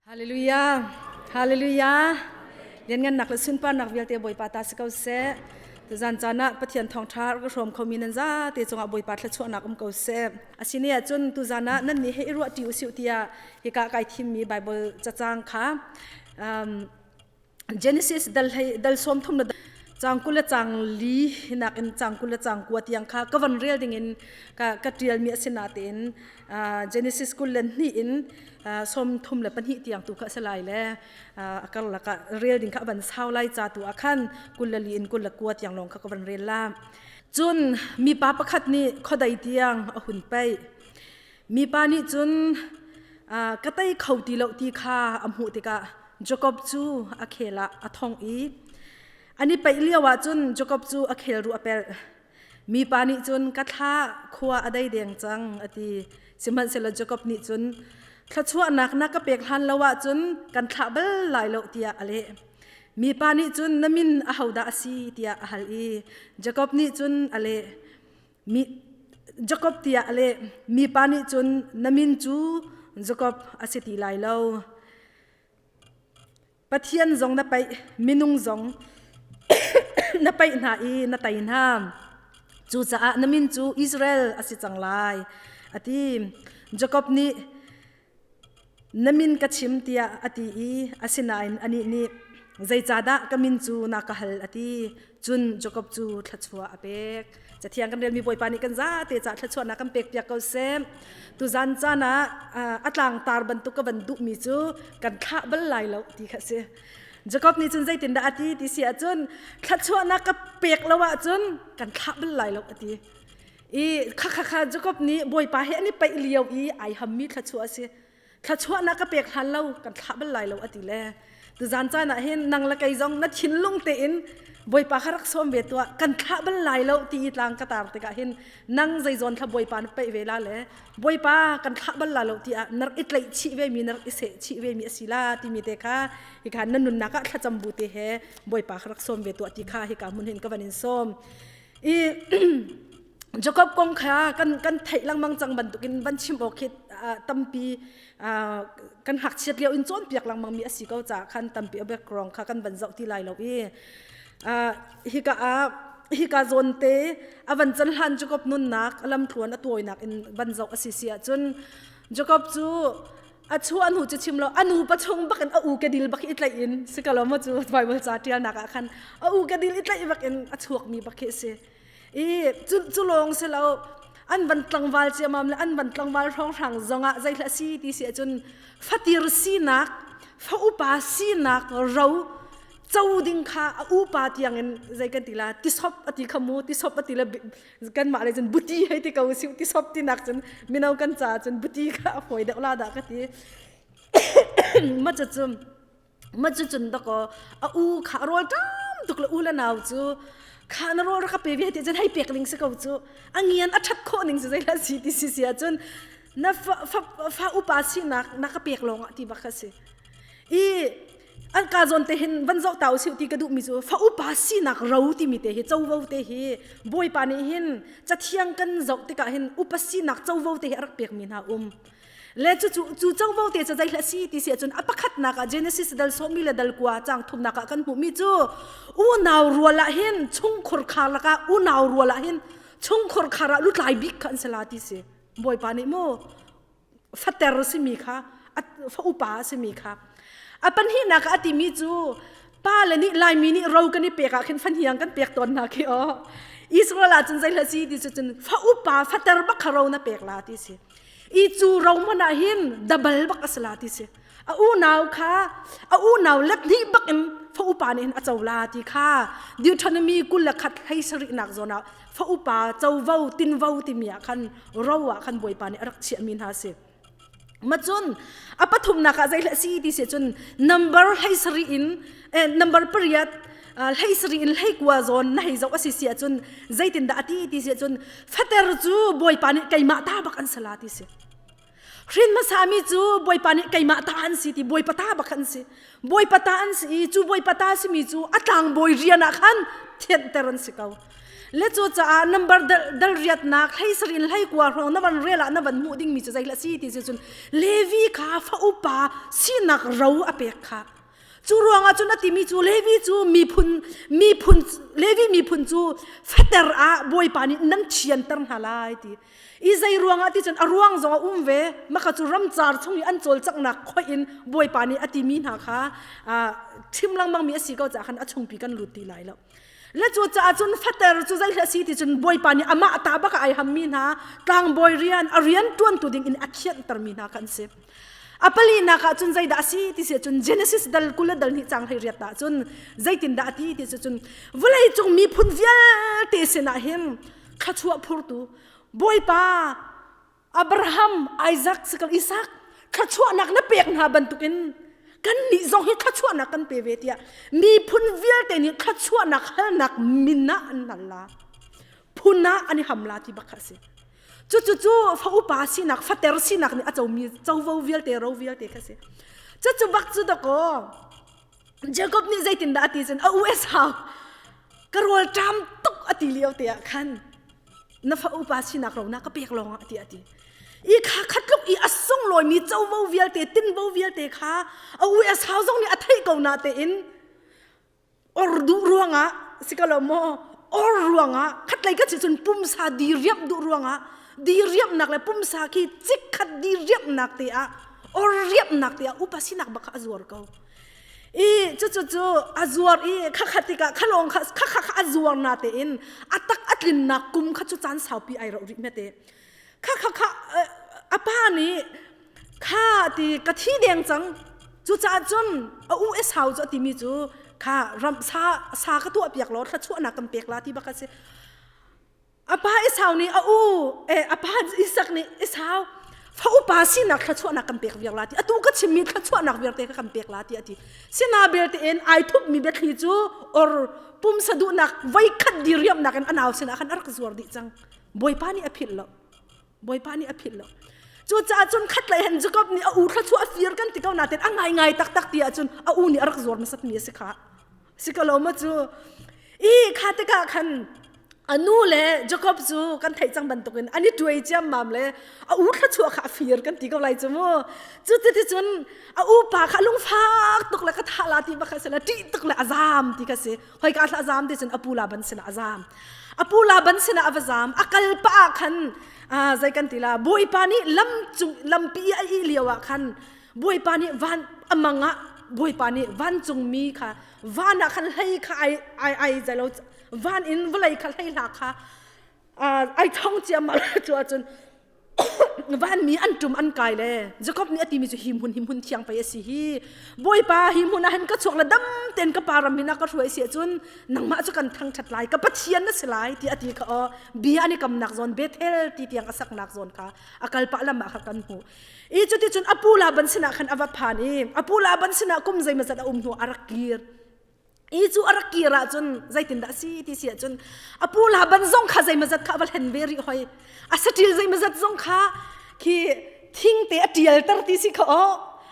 Hallelujah. Hallelujah. Lianngannak le sunparnak vialte Bawipa ta si ko seh. Tuzan caan ah Pathian thawngṭha ka hrawm khomi nan zate cungah Bawipa thluachuahnak um ko seh. Asine ahcun tuzan ah nan nih he i ruah ṭi usih tiah hika kai thimmi Bible cacang kha Genesis dal hlei dal sawm thum le cang 20 le cang li nak in cang 20 le cang 9 tiang kha ka van rel ding in ka ka tial mi a si natein Genesis 22 in 32 tiang tu kha a si lai le a karlak ah rel ding kha a van sau lai ca tu ah khan 24 in 29 tiang lawng kha ka van rel la. Cun mipa pakhat nih khuadei tiang a hun paih. Mipa nih cun ka tei kho ti lo ti kha a hmuh tikah Jakob cu a khel ah a thong i an i paih lio ah cun Jakob cu a khel ruh a pelh. Mipa nih cun ka thlah khua a dei deng cang a ti. Sihmanhsehlaw Jakob nih cun thluachuahnak na ka pek hlan lo ahcun kan thlah bal lai lo tiah a leh. Mipa nih cun na min ahodah a si tiah a hal i Jakob nih cun a leh. Mi Jakob tiah a leh. Mipa nih cun na min cu Jakob a si ti lai lo. Pathian zong na paih, minung zong na paih hna i na tei hna. Cucaah na min cu Israel a si cang lai, a ti. Jakob nih na min ka chim tiah a ti i asinain anih nih zeicahdah ka min cu na ka hal a ti. Cun Jakob cu thluachuah a pek. Cathiang kan relmi Bawipa nih kan zate ca thluachuahnak kan pek piak ko seh. Tuzan caan ah a tlangtar bantuk ka van duhmi cu kan thlah bal lai lo ti kha si. Jakob nih cun zeitindah a ti ti si ahcun thluachuahnak ka pek lo ahcun kan thlah bal lai lo a ti. I kha kha kha Jakob nih Bawipa he an i paih lio i ai hammi thluachuah a si. Thluachuahnak ka pek hlan lo kan thlah bal lai lo a ti le tuzan caan ah hin nang le kei zong na thinlung tein Bawipa kha rak sawm ve tuah kan thlah bal lai lo ti i tlang ka tar tikah hin nang zeizawn thla Bawipa na paih ve la le Bawipa kan thlah bal la lo ti ah na rak i tlaih chih ve mi na rak i seh chih ve mi a si la timi te kha hika na nunnak ah thlacam bu te he Bawipa kha rak sawm ve tuah ti kha hika hmun hin ka van in sawm i Jacob kong kha kan kan theih lengmang cang bantukin van chim awk khi tampi kan ngakchiat lio in cawnpiak lengmang mi a si ko caah khan tampi a background kha kan van zoh ti lai lo i hika ah hika zawn te a van can hlan Jacob nunnak a lamthluan a tuainak in van zoh a si si ahcun Jacob cu a chuah hnu cu chim lo a nu pa chung bak in a u kedil bak i tlaih in si ka lo maw cu Bible ca tialnak ah khan a u kedil i tlaih bak in a chuak mi bak khi a si I cu cu lawng si lo an van tlangval ciamam le an van tlangval hrawnghrang zongah zeihla si ti si ahcun fatir sinak fa upa sinak ro co ding kha a upa tiangin zei kan ti la tisop ati kha mu tisop ati le kanmah le cun buti hei ti ko si tisop tinak cun mino kan ca cun buti kha a fawi deuh la dah ka ti ma cu cu ma cu cun dakaw a u kha rawl tam tuk le u le nau cu kha na rawl rak ka pe ve ti cun hei pek ning si ko cu a ngian a that khawh ning si zei la si ti si si ahcun na fa, fa, fa upa sinak na ka pek lawng ah ti bak kha si i an ka zawn te hin van zoh ta usih ti ka duh mi cu fa upa sinak ro timi te hi covo te hi bawipa nih hin cathiang kan zoh tikah hin upa sinak covo te hi a rak pek mi hna um Le cu cu covo te cu zeihla si ti si ahcun a pakhatnak ah Genesis dal sawmi le dal kua cang thumnak ah kan hmuhmi cu unau rual ah hin chungkhur khar lakah unau rual ah hin chungkhur khar ah lutlai bik kha an si la ti si. Bawipa nih mu fater simi kha fa upa simi kha a pahnihnak ah a timi cu pa le nih Laimi nih ro kan i pek ah khin fahniang kan pek tawn hna khi aw Israel ah cun zeihla si ti cu cun fa upa fater bak kha ro na pek la ti si. I cu ro hmanh ah hin dabal bak a si la ti si. A unau kha a unau let hnih bak in fa upa nih hin a co la ti kha Deuteronomy 21 hlei sarih nak zawn ah fa upa covo tinvo timi ah khan ro ah khan Bawipa nih a rak chiahmi hna si. Macun a pathumnak ah zeihleh si ti si cun number hlei sarih in number pariat hlei sarih in hlei kua zawn na hei zoh a si si ahcun zeitindah a ti ti si ahcun fater cu Bawipa nih keimah ta bak an si la ti si. Hrin hmasami cu Bawipa nih keimah ta an si ti Bawipa ta bak an si. Bawipa ta an si i cu Bawipa ta simi cu a tlangbawi rian ah khan thianhter an si ko. Le cu caah number dal riatnak hlei sarin hlei kua hrawng na van rel ah na van hmuh dingmi cu zei si ti si cun Levi kha fa upa sinak ro a pek kha. Cu ruangah cun a timi cu Levi cu miphun miphun Levi miphun cu fater ah Bawipa nih nan thianter hna lai ti. I zei ruangah ti cun a ruang zong a um ve. Maka cu ramcar chung i an cawlcanghnak khoih in Bawipa nih a timi hna kha chim lengmang mi a si ko caah khan a chungpi kan lut ti lai lo. Le cu caah cun fater cu zei hlah si ti cun Bawipa nih amah ta bak ai hammi hna tlangbawi rian a rian ṭuantu ding in a thianhtermi hna kha an si. A palinak ah cun zeidah a si ti si cun Genesis dal 20 le dal hnih cang hlei riat ah cun zeitindah a ti ti si cun vawlei cung miphun vialte sinah hin thluachuah phurtu Bawipa Abraham, Isaac, sikal Isak thluachuahnak na pek hna bantukin kannih zong hi thluachuahnak kan pe ve tiah miphun vialte nih thluachuahnak halnak min ah an hal la phun ah an i ham la ti bak kha a si. Cucu cu fa upa sinak fater sinak nih a comi covo vialte ro vialte kha si. Cucu bak cu dakaw Jacob nih zeitindah a ti cun a u Esau ka rawl ṭam tuk a ti lio te ah khan na fa upa sinak ro na ka pek lawng ah tiah a ti. I kha khatluk i a sunglawimi covo vialte tinvo vialte kha a u Esau zong nih a theih ko na tein or duh ruangah si ko lo maw or ruangah khatlei ka si cun pumsa diriamh duh ruangah diriamhnak le pumsa khi cikkhat diriamhnak te ah or riamhnak te ah upa sinak bak kha a zuar ko. I cucu cu a zuar i khakhat tikah khalawng kha khakha kha a zuar na tein a tak a tlinnak kum kha cu caan saupi ai roh rih mete khakha kha a pa nih kha ti ka thi deng cang cucaah cun a u Esau cu a timi cu kha ram sa sa ka tuah piak law thluachuahnak kan pek la ti bak a si A pa Esau nih a u eh, a pa Isak nih Esau fa upa sinak thluachuahnak kan pek viar la ti atu ka chimmi thluachuahnak vialte ka kan pek la ti a ti sina belte in ai thupmi biathli cu or pumsa duhnak voikhat diriamnak in a nau sinah khan a rak zuar dih cang bawipa nih a philh lo bawipa nih a philh lo cucaah cun khatlei hen Jacob nih a u thluachuah a fir kan ti ko nain a ngai ngai taktak ti ahcun a u nih a rak zuar hmasat mi a si kha si ko lo ma cu i kha tikah khan a nu le Jacob cu kan theih cang bantukin an i tuai ciammam le a u thluachuah kha a fir kan ti ko lai cu mu cu ti cun a u pa kha lungfak tuk le ka thah la ti bak si le ṭih tuk le a zam ti kha si hoi ka thla zam ti cun a pu Laban sinah a zam a pu Laban sinah a va zam a kal pah ah khan zei kan ti la Bawipa nih lam cung lampi a ih lio ah khan Bawipa nih van a mang ah Bawipa nih vancungmi kha van ah khan hlei kha ai ai ai zai lo van in vawlei kha hlei hla kha ai thong ciammam cu ahcun vanmi an ṭum an kai le Jacob nih a timi cu hi hmun hi hmun thiang pei a si hi Bawipa hi hmun ah hin ka chuak le dam tein ka pa ram hin a ka hruai si ahcun nangmah cu kan thangṭhat lai ka Pathian na si lai ti a ti kha aw bia an i kamnak zawn Bethel ti tiang a saknak zawn kha a kal pah lam ah kha kan hmuh i cuticun a pu Laban sinah khan a va phan i a pu Laban sinah kum zeimawzat a um hnu a rak kir I cu a rak kir ahcun zeitindah a si ti si ahcun a pu Laban zong kha zeimawzat kha a va hlen ve rih hoi. A saṭil zeimawzat zong kha khi thingte a ṭialter ti si kha aw.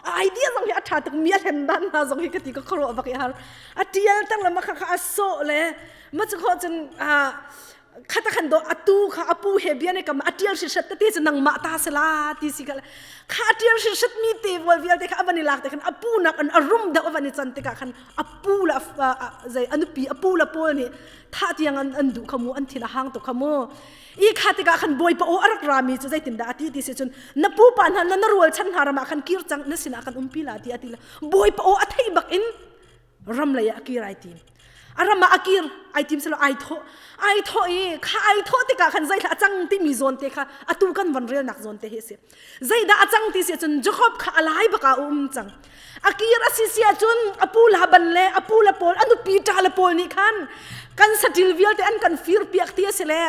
A idea zong hi a ṭha tuk mi a hlen dan hna zong hi ka ti ka khuaruah bak i har. A ṭialter le mah kha kha a sawh le ma cu khawh cun khata khan do atu kha apu he bia ne kam a tial hrisat te cu nangmah ta se la ti si kha kha a tial hrisat mi te vol vialte kha avan i lak te khan apu nak an arum deuh avan i chan tikah khan apu la zai anupi apu la pawl nih tha tiang an an duh khamu an thin a hang to khamu i kha tikah khan bawipa o arak rami cu zeitindah ati ti si cun na pu pa hna na rual chan hna ramah khan kir cang na sinah kan umpi la ti ati la bawipa o a thei bak in ram lei ah a kir ai tim a ram ah a kir ai tim selo ai thawh ai thawh i kha ai thawh tikah khan zeithla a cang timi zawn te kha atu kan van relnak zawn te hi a si zeidah a cang ti si cun Jacob kha a lai bak ah a um cang a kir a si si ahcun a pu Laban le a pu le pawl a nupi ṭa le pawl nih khan kan saṭil vialte an kan fir piak ti a si le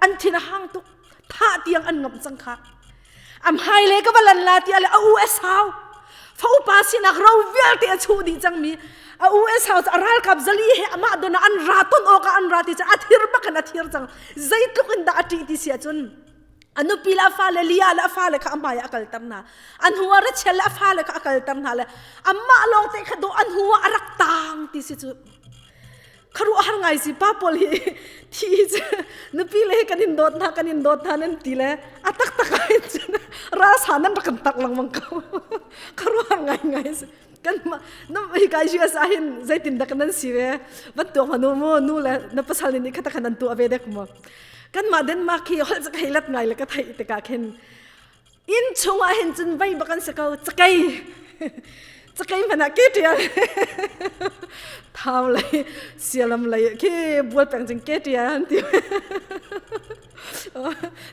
an thin a hang tuk thah tiang an ngamh cang kha am hai le ka va lan la ti ale a u Esau fa upa sinak ro vialte a chuh dih cangmi a u Esau cu a ralkap zali he amah don ah an ra ton awk ah an ra ti cu a thir bak in a thir cang zeitluk in dah a ṭih ti si ahcun a nupi le a fale Leah le a fale kha a hmai ah a kalter hna a hnu ah Rachel le a fale kha a kalter hna le amah lawng te kha dawh a hnu ah a rak tang ti si cu. Kharuah har ngai si pa pawl hi thi hi cu nupi le hi kan in dawt hna kan in dawt hna nan ti le a taktak ah hin cun ralsa nan rak kan tak lengmang ko. Kharuah har ngai ngai si. Kan na hi kai US ah hin zeitin dak nan si ve van tuak hmanu mu nu le na pasal nih khata khan an tuah ve dek mu. Kanmah Denmark hi holh cak hei lat ngai le ka theih tikah khin inn chung ah hin cun vei bak an si ko cakei cakei hmanh ah ke ṭial thau lei sialam lei khi bual peng cing ke ṭial an ti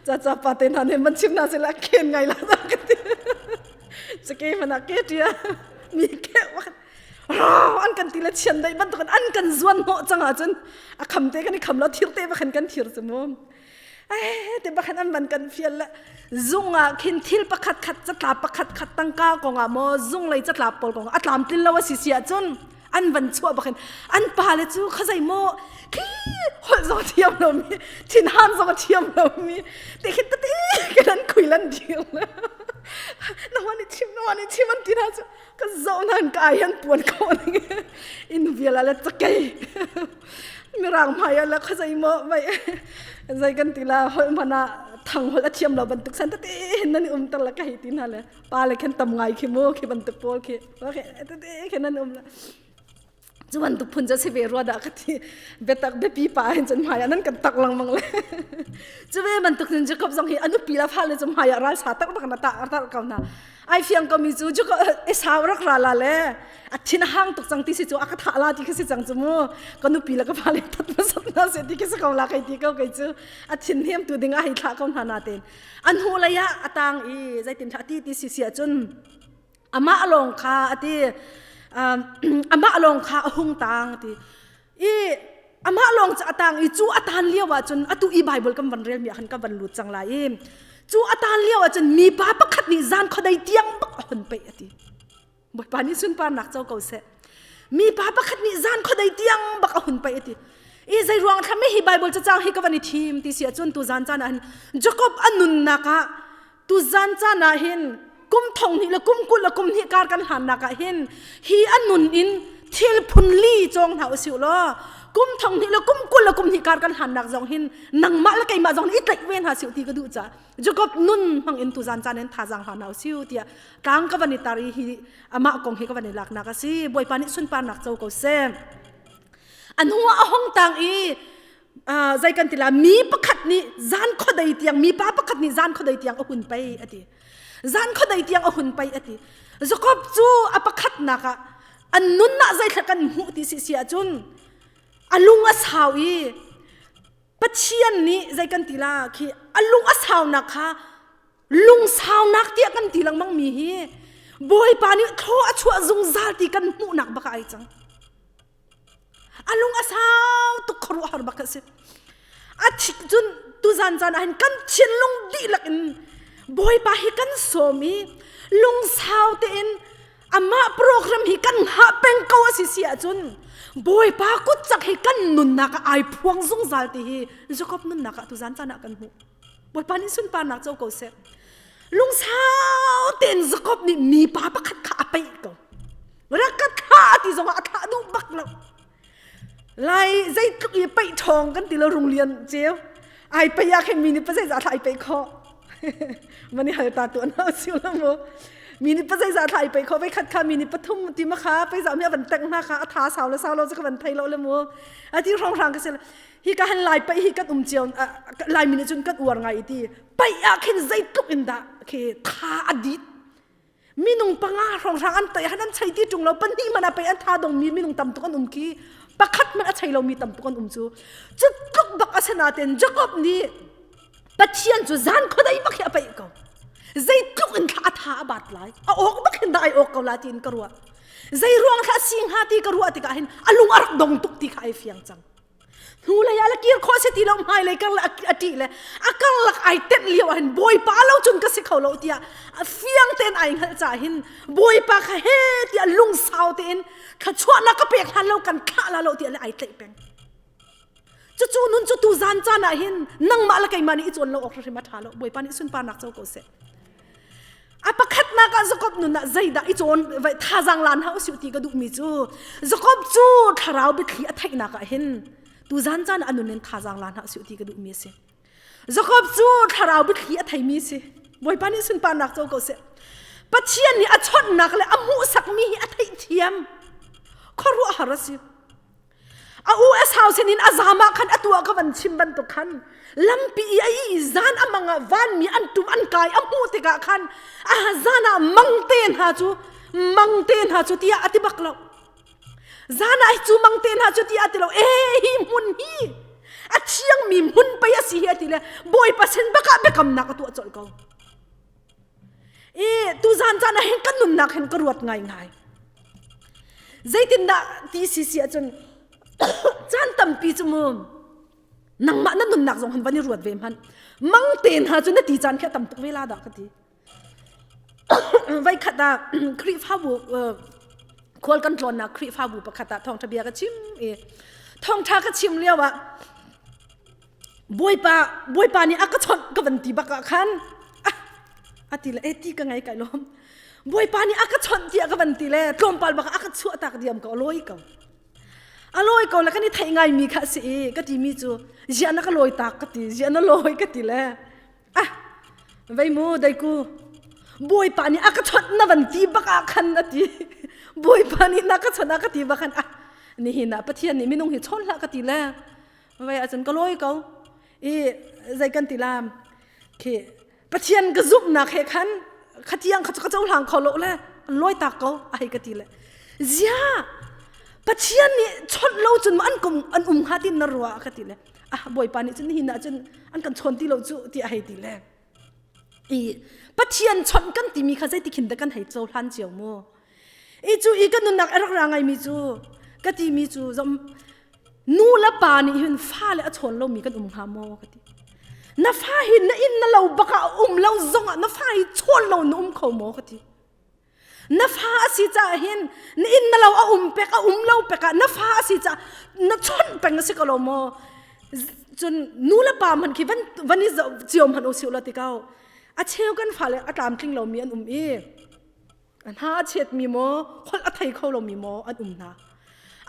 ca ca pa te hna nih man chim hna sila khen ngai la ta ka ti cakei hmanh ah ke ṭial mi ke an kan ti le chian dei bantukin an kan zuan hnawh cang ahcun a kham te kan i kham lo thir te bakhan kan thir cu mu Eh, te bakhan an van kan fial le zung ah khin thil pakhat khat catlap pakhat khat tangka kong ah maw zung lei catlap pawl kong ah a tlamtlin lo a si si ahcun an van chuah bakhin an pa le cu khazei maw khi holh zong a thiam lomi thinhan zong a thiam lomi te khin tete kan an khui lan dir na wan i chim na wan i chim an ti hna cu ka zoh nan ka ai han puan ko ning in vial ala cakei mirang hmai ah le khazei maw vai zei kan ti la holh hmanh ah thang holh a thiam lo bantuk san tete hin nan i um ter la ka hei ti hna le pa le khan tam ngai khi mu khi bantuk pawl khi tete khin nan um la cu bantuk phun cu si ve rua dah ka ti biatak biapi pa hin cun hmai ah nan kan tak lengmang le cu ve bantuk cun Jacob zong hi a nupi la fale cu hmai ah ral sa tak bak na ta tar ko hna ai fiang ko mi cu Jacob Esau rak ra la le a thin a hang tuk cang ti si cu a ka thah la ti khi si cang cu mu ka nupi le ka fale that hmasat na se ti khi si ko la kai ti ko kei cu a thin hnem tu ding a hei thlah ko hna na ten an hnu lei ah a tang i zeitin thlah ti ti si si ahcun amah lawng kha a ti amah lawng kha a hung tang ti i amah lawng cu a tang i cu a tan lio ah cun atu i Bible kan van rel mi ah khan ka van lut cang lai i cu a tan lio ah cun mipa pakhat nih zan khuadei tiang bak a hon peih a ti Bawipa nih sunparnak co ko seh. Mipa pakhat nih zan khuadei tiang bak a hun paih a ti. I zei ruang thlam hi Bible cacang hi ka van i thim ti si ahcun tu zan caan ah hin Jacob a nunnak ah tu zan caan ah hin kum thong hnih le kum 20 le kum hnih kar kan hlannak ah hin hi a nun in thil phun li cawng hna usih law kum thong hnih le kum 20 le kum hnih kar kan hlannak zong hin nangmah le keimah zong i tlaih ve hna sih ti ka duh caah Jacob nun hmang in tuzan caan in thazaang hla hna usiu tiah tlang ka van i tar i hi amah kong hi ka van i laknak a si. Bawipa nih sunparnak co ko seh. A hnu ah a hong tang i zei kan ti la mi pakhat nih zan khuadei tiang mipa pakhat nih zan khuadei tiang a hun pei a ti. Zan khuadei tiang a hun pei a ti. Jacob cu a pakhatnak ah an nunnak zeithla kan hmuh ti si si ahcun a lung a sau i Pathian nih zei kan ti la khi a lung a saunak kha lungsaunak tiah kan ti lengmang mi hi Bawipa nih thlaw a chuah zungzal ti kan hmuhnak bak ai cang. A lung a sau tuk khuaruahhar bak a si. A thik cun tuzan caan ah hin kan thinlung dihlak in Bawipa hi kan sawm i lungsau tein amah program hi kan hngah peng ko a si si ahcun Bawipa kutcak hi kan nunnak ah ai phuang zungzal ti hi Jacob nunnak ah tuzan caan ah kan hmuh. Bawipa nih sunparnak co ko seh. Lungsau tein Jacob nih mipa pakhat kha a peih ko. Rak ka thlah ti zongah a thlah duh bak lo. Lai zeitluk i peih ṭhawng kan ti lo rung lian ceu. Ai peih ah khin mi nih pazeizah thlah ai peih khawh. Mani hal ta tu na si lo mu. Mi nih pazeizah thlah ai peih khawh vei khat kha mi nih pathum ti ma kha peizah mi a van teng hna kha a tha sau le sau lo cu ka van thei lo le mu. A ti hrong hrang ka si hi ka han lai peih hi kan um cio lai mi nih cun kan uar ngai ti peih ah khin zeitluk in dah khi tha a dit minung panga hrawnghrang an tai han an chei ti ṭung lo pahnih man a pei an tha dong mi minung tam tuk an um khi pakhat man a chei lomi tam tuk an um cu cu tluk bak a sanaten Jacob nih Pathian cu zan khuadei bak hi a peih ko zeitluk in thla a tha a bat lai a awk bak hin dah ai awk ko la tiin ka ruah zei ruang thla si hnga ti ka ruah tikah hin a lung a rak dong tuk ti kha ai fiang cang Hnulei ah le kir khawh si ti lo hmailei kar le a ṭih le a karlak ai tenh lio ah hin Bawipa lo cun ka si kho lo tiah a fiang tein ai hngalh caah hin Bawipa kha he tiah lungsau tein thluachuahnak ka pek hlan lo kan thlah la lo tiah le ai tlaih peng. Cucu nun cu tu zan caan ah hin nangmah le keimah nih i cawn lo awk hrim a ṭha lo. Bawipa nih sunparnak co ko seh. A pakhatnak ah Jakob nun ah zeidah i cawn vai thazaang lan hau usih ti ka duhmi cu Jakob cu thlarau biathli a theihnak ah hin tuzan caan a nun in thazaang lan hau usih ti ka duhmi a si. Jakob cu thlarau biathli a theimi si. Bawipa nih sunparnak co ko seh. Pathian nih a chawnhnak le a hmuhsakmi hi a theihthiam. Khuaruahhar a si. A u Esau sinin a zam ah khan atu ah ka van chim bantuk khan lampi i a ih zan a mang ah vanmi an tum an kai a hmuh tikah khan a zan ah mangte hna cu mangte hna cu tiah a ti bak lo. Zan ah cu mangte hna cu tiah a ti lo. E hi hmun hi a thiangmi hmun pei a si hi a ti le Bawipa sin bak ah biakamnak a tuah colh ko. I tuzan caan ah hin kan nunnak hin ka ruat ngaingai. Zeitindah ti si si ahcun caan tampi cu mu nangmah na nunnak zong han van i ruat ve hmanh. Mang te hna cu na ti caan khi a tam tuk ve la dah ka ti. Voi khat ah Khrihfabu khual kan tlawnnak Khrihfabu pakhat ah thawngṭha bia ka chim i thawngṭha ka chim lio ah Bawipa Bawipa nih a ka chawnh ka van ti bak ah khan a ti le e ti ka ngai kai lawm Bawipa nih a ka chawnh tiah ka van ti le tlawmpal bak a ka chuah tak diam ko a lawi ko a lawi ko le kan i theih ngai mi kha a si i ka ti mi cu ziah na ka lawi tak ka ti ziah na lawi ka ti le ah vei mu daiku Bawipa nih a ka chawnh na van ti bak ah khan a ti Bawipa nih na ka chawnh a ka ti bak khan ah nihin ah Pathian nih minung hi chawn hlah ka ti le Vai ahcun ka lawi ko. I zei kan ti lam khi Pathian ka zumhnak he khan khatiang kha ka cohlang kho lo le an lawi tak ko a hei ka ti le zia Pathian nih chawnh lo cun an kum an um hnga tin na rua ka ti le ah Bawipa nih cun nihin ah cun an kan chawn ti lo cu ti a hei ti le i Pathian chawnh kan timi kha zeiti khin dah kan hei cohlan cio mu I cu i ka nunnak a rak ra ngaimi cu ka timi cu zom nu le pa nih hin fale a chawn lomi kan um hnga maw ka ti. Na fa hi na inn na lo bak ah um lo zong ah na fa hi chawn lo na um kho maw ka ti. Na fa a si caah hin na inn na lo a um pek a um lo pek ah na fa a si caah na chawnh peng a si ko lo maw? Cun nu le pa hmanh khi van van i zoh cio hmanh usih law ti ko. A cheu kan fale a tlamtling lomi an um i A hna a chiatmi maw, holh a thei kho lomi maw an um hna.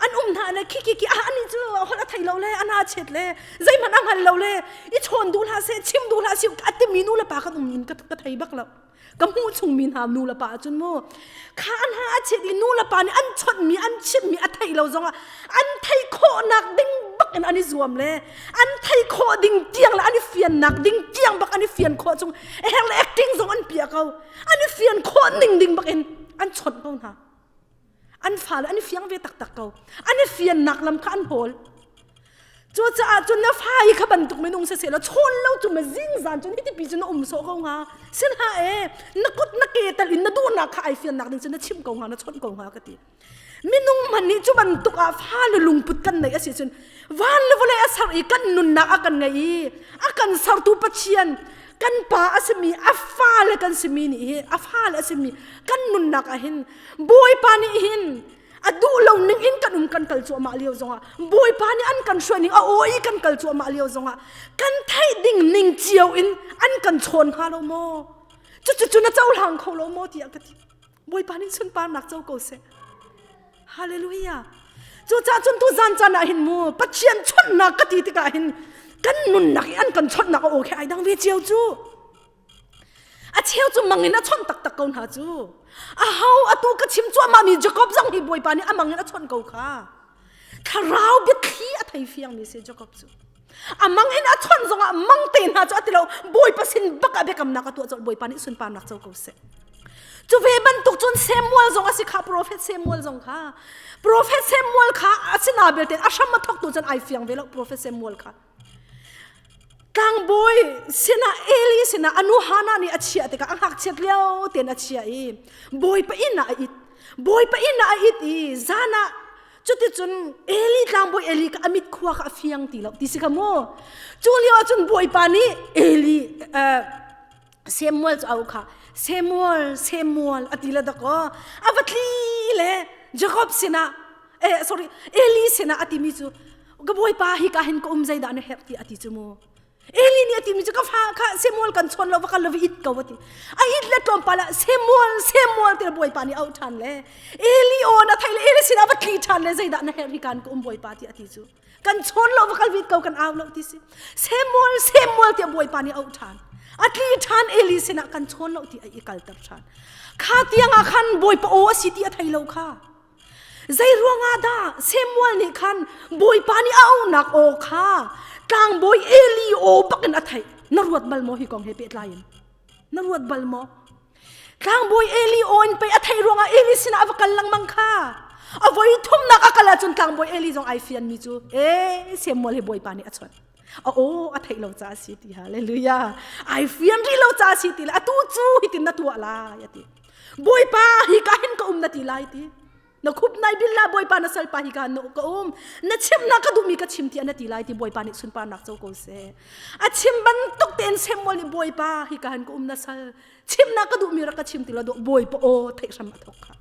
An um hna le khi khi khi ah ani cu holh a thei lo le a hna a chiat le zeihmanh a hngal lo le i chawn duh hlah seh chim duh hlah seh a timi nu le pa kan um ka, ka thei bak lo. Ka hmuh chungmi hna nu le pa ahcun mu kha an hna a chiat i nu le pa nih an chawnhmi an chimhmi a theih lo zongah an theih khawhnak ding bak in an i zuam le an theih khawh ding tiang le an i fiannak ding tiang bak an i fian khawh chung her le acting zong an piah ko an i fian khawh ning ding bak in an chawnh ko hna an fale an i fiang ve taktak ko an i fiannak lam kha an hawl cucaah cun na fa hi kha bantuk minung si seh law chawn lo cu ma zingzan cun hiti pi cun na um sawh ko hnga sinha e na kut na ke tal in na duhnak kha ai fiannak ding cun na chim ko hnga na chawnh ko hnga ka ti Minung hmanh nih cu bantuk ah fale lungput kan neih a si cun van le vawlei a ser i kan nunnak a kan ngeih i a kan sertu Pathian kan pa a simi a fale kan simi nih hi a fale a simi kan nunnak ah hin Bawipa nih hin a duh lo ning in kan um kan kal cuahmah lio zongah Bawipa nih an kan hruai ning a aw i kan kal cuahmah lio zongah kan theih ding ning cio in an kan chawn hnga lo maw cucu cu na cohlang kho lo maw tiah ka ti Bawipa nih sunparnak co ko seh. Hallelujah. Cucaah cun tu zan caan ah hin mu Pathian chawnhnak ka ti tikah hin kan nunnak i an kan chawnhnak a aw khi ai dang ve cio cu. A cheu cu mang in a chawnh taktak ko hna cu. A ho atu ka chim cuahmah mi Jacob zong hi Bawipa nih a mang in a chawnh ko kha. Thlarau biathli a thei fiang mi si Jacob cu. A mang in a chawnh zongah mang te hna cu a ti lo Bawipa sin bak ah biakamnak a tuah colh Bawipa nih sunparnak co ko seh. Cu ve bantuk cun Samuel zong a si kha profet Samuel zong kha profet Samuel kha a sina belte a hram a thawk tu cun ai fiang ve lo profet Samuel kha tlangbawi sinah Eli sinah anu Hana nih a chiah tikah a ngakchiat lio tein a chiah i Bawipa inn ah a it Bawipa inn ah a it i zan ah cuticun Eli tlangbawi Eli kha a mit khua kha a fiang ti lo ti si kha mu cu lio ah cun Bawipa nih Eli Samuel cu au kha Samuel Samuel a ti le dakaw a va tli le Jacob sinah eh sorry Eli sinah a timi cu ka bawipa hi ka hin ka um zeidah na herh ti a ti cu mu. Eli nih a timi cu ka fa kha Samuel kan chawn lo va kal lo va it ko a ti. A it le tlawmpal ah Samuel Samuel ti Bawipa nih auh ṭhan le Eli aw na thei le Eli sinah va tli ṭhan le zeidah na herh hi kan ka um Bawipa ti a ti cu. Kan chawn lo va kal vit ko kan au lo ti si. Samuel Samuel ti Bawipa nih auh ṭhan. A tli ṭhan Eli sinah kan chawn lo ti a i kalter ṭhan. Kha tiang ah khan Bawipa aw a si ti a thei lo kha. Zei ruangah dah Samuel nih khan Bawipa nih a auhnak aw kha tlangbawi Eli aw bakin a theih. Na ruat bal maw hi kong he pehtlai in? Na ruat bal maw? Tlangbawi Eli aw in pei a theih ruangah Eli sinah a va kal lengmang kha. A voi thumnak a kal ahcun tlangbawi Eli zong ai fianmi cu e Samuel hi Bawipa nih a chawnh. A aw a theih lo caah a si ti hallelujah. Ai fian rih lo caah a si ti le atu cu hitin na tuah lai a ti. Bawipa hi ka hin ka um na ti lai ti. Na khup nai bil la Bawipa na salpa hi ka na ka um. Na chim na ka duhmi ka chim ti na ti lai ti Bawipa nih sunparnak co ko seh. A chim bantuk tein Samuel nih Bawipa hi ka hin ka um na sal. Chim na ka duhmi rak ka chim ti la do Bawipa aw theih hram a thok kha.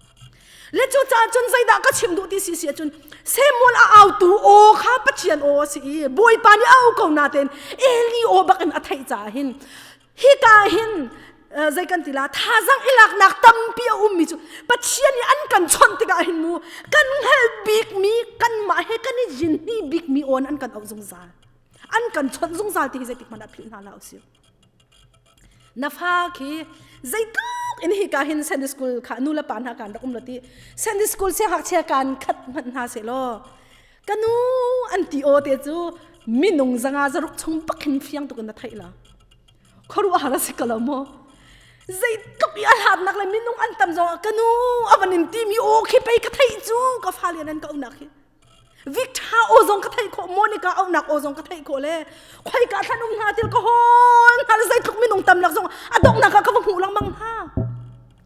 Le cu caah cun zeidah ka chim duh ti si si ahcun Samuel a autu aw kha Pathian aw a si i Bawipa nih a au ko natein Eli aw bakin a theih caah hin Hika hin zei kan ti la thazang i laknak tampi a ummi cu Pathian nih an kan chawnh tikah hin mu kan hngalh bikmi kanmah he kan i zinhni bikmi awn an kan auh zungzal an kan chawnh zungzal ti hi zeitik hmanh ah philh hna hlah usih na fa khi zeitluk in hika hin Sunday school kha nu le pa hna kan rak um lo ti Sunday school siangngakchia kan khat hmanh hna seh law ka nu an ti aw te cu minung zanga zaruk chung bak hin fiang tuk in na theih la khuaruahhar a si ko lo maw zeitluk i a hlatnak le minung an tam zong ah ka nu a van in timi aw khi pei ka theih cu ka fale nan ka aunak hi Victor aw zong ka theih khawh Monica aunak aw zong ka theih khawh le khoi ka thlan um hna til ka hawl hna le zeitluk minung tam lak zong a donghnak ah ka va hmuh lengmang hna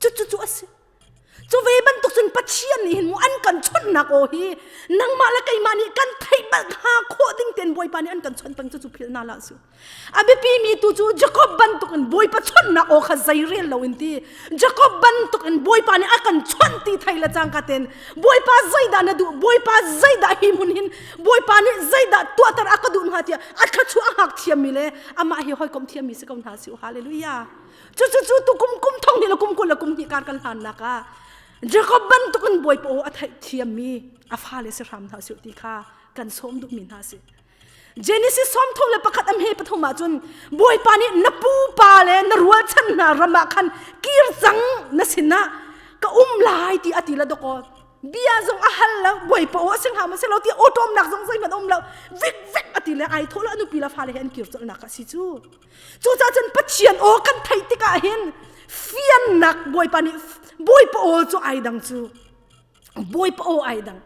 cu cu cu a si Cu ve bantuk cun Pathian nih hin mu an kan chawnhnak aw hi nangmah le keimah nih kan theih bal hna khawh ding tein Bawipa nih an kan chawnh peng cu cu philh hna hlah su. A biapi mi tu cu Jacob bantuk in Bawipa chawnhnak aw kha zeirel lo in ti. Jacob bantuk in Bawipa nih a kan chawnh ti thei le cangka ten Bawipa zeidah na duh Bawipa zeidah hi hmun hin Bawipa nih zeidah tuahter a ka duh hnga tiah a thluachuah a hngak thiammi le amah hi hawikom thiammi si ko hna si hallelujah. Cucu tu kum kum thong hnih le kum 20 le kum hnih kar kan hlannak ah Jacob bantuk in Bawipa aw a theih thiammi a fale si hram hna sih ti kha kan sawm duhmi hna si. Genesis 31 am he pathum ah cun Bawipa nih na pupa le na rualchan hna ram ah khan kir cang na sinah ka um lai ti a ti la dawkaw bia zong a hal lo Bawipa aw a si hnga maw si lo ti awṭawmnak zong zeihmanh um lo vik vek a ti le ai thawh le a nupi le fale he an kir colhnak a si cu. Cucaah cun Pathian aw kan theih tikah hin fiannak Bawipa nih Bawipa aw cu ai dang cu Bawipa aw ai dang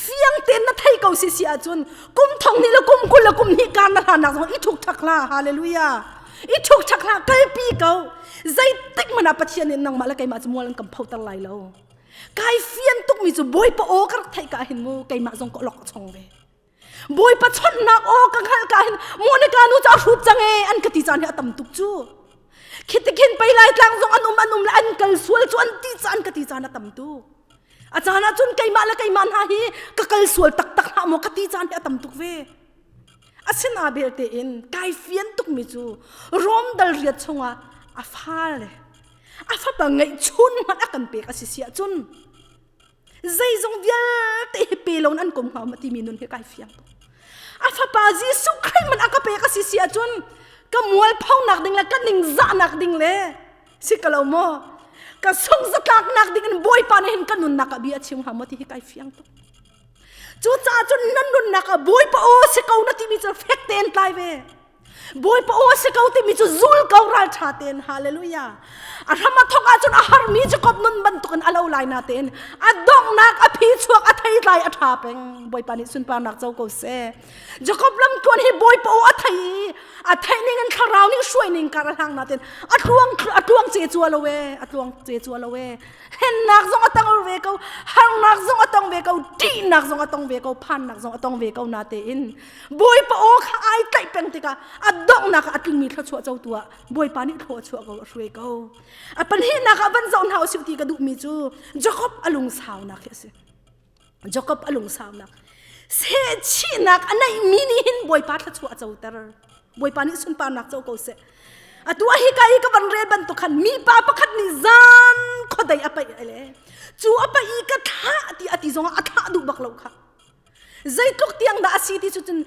fiang tein na thei ko si si ahcun kum thong hnih le kum 20 le kum hnih kar na hlannak zong i thuk thak hlah hallelujah i thuk thak hlah kalpi ko zeitik hmanh ah Pathian nih nangmah le keimah cu mual an kan photer lai lo kai fian tukmi cu Bawipa aw ka rak theih ka hin mu keimah zong ka lok chong ve Bawipa chawnhnak aw ka hngalh ka hin Monica nu cu a hrut cang ee an ka ti caan hi a tam tuk cu. Khitikhin pei lai tlang zong an um an um le an kal sual cu an ti caan ka ti caan a tam tuk. A caan ah cun keimah le keimah hna hi ka kal sual taktak hlah maw ka ti caan hi a tam tuk ve. Asina belte in kai fian tukmi cu Rom dal riat chungah a fale a fapa ngeihchun hmanh a kan pek a si si ahcun Zeizong vialte hi pe loin an kom hnga ma timi nun hi kai fiang tuk. A fapa Jesuh Khrih man a ka pek a si si ahcun ka mualphonak ding le ka ningzahnak ding le si ka lo maw ka sung zatlaknak ding in Bawipa nih hin ka nunnak ah bia a chim hnga maw ti hi kai fiang tuk. Cucaah cun nan nunnak ah Bawipa aw si ko na timi cu fek tein tlai ve. Bawipa aw si ko timi cu zul ko ralṭha tein hallelujah. A hram a thawk ahcun a harmi Jacob nun bantukin a lo lai natein a donghnak a phi chuak a theitlai a ṭha peng. Bawipa nih sunparnak co ko seh. Jacob lamtluan hi Bawipa aw a thei i a theih ning in thlarau nih hruai ning kar a hlang natein a tluang a tluang ce cua lo e a tluang ce cua lo e hennak zong a tong ve ko harnak zong a tong ve ko ṭihnak zong a tong ve ko phannak zong a tong ve ko natein Bawipa aw kha ai tlaih peng tikah a donghnak ah a tlingmi thluachuah cotu ah Bawipa nih thlua a chuah ko a hruai ko. A pahnihnak ah van zoh hna usih ti ka duhmi cu Jacob a lungsaunak hi a si. Jacob a lungsaunak. Sehchihnak a neihmi nih hin Bawipa thluachuah a coter. Bawipa nih sunparnak co ko seh. Atu a hika i ka van rel bantuk khan mipa pakhat nih zan khuadei a paih le cu a paih i ka thlah ti a ti zongah a thlah duh bak lo kha. Zeitluk tiang dah a si ti cu cun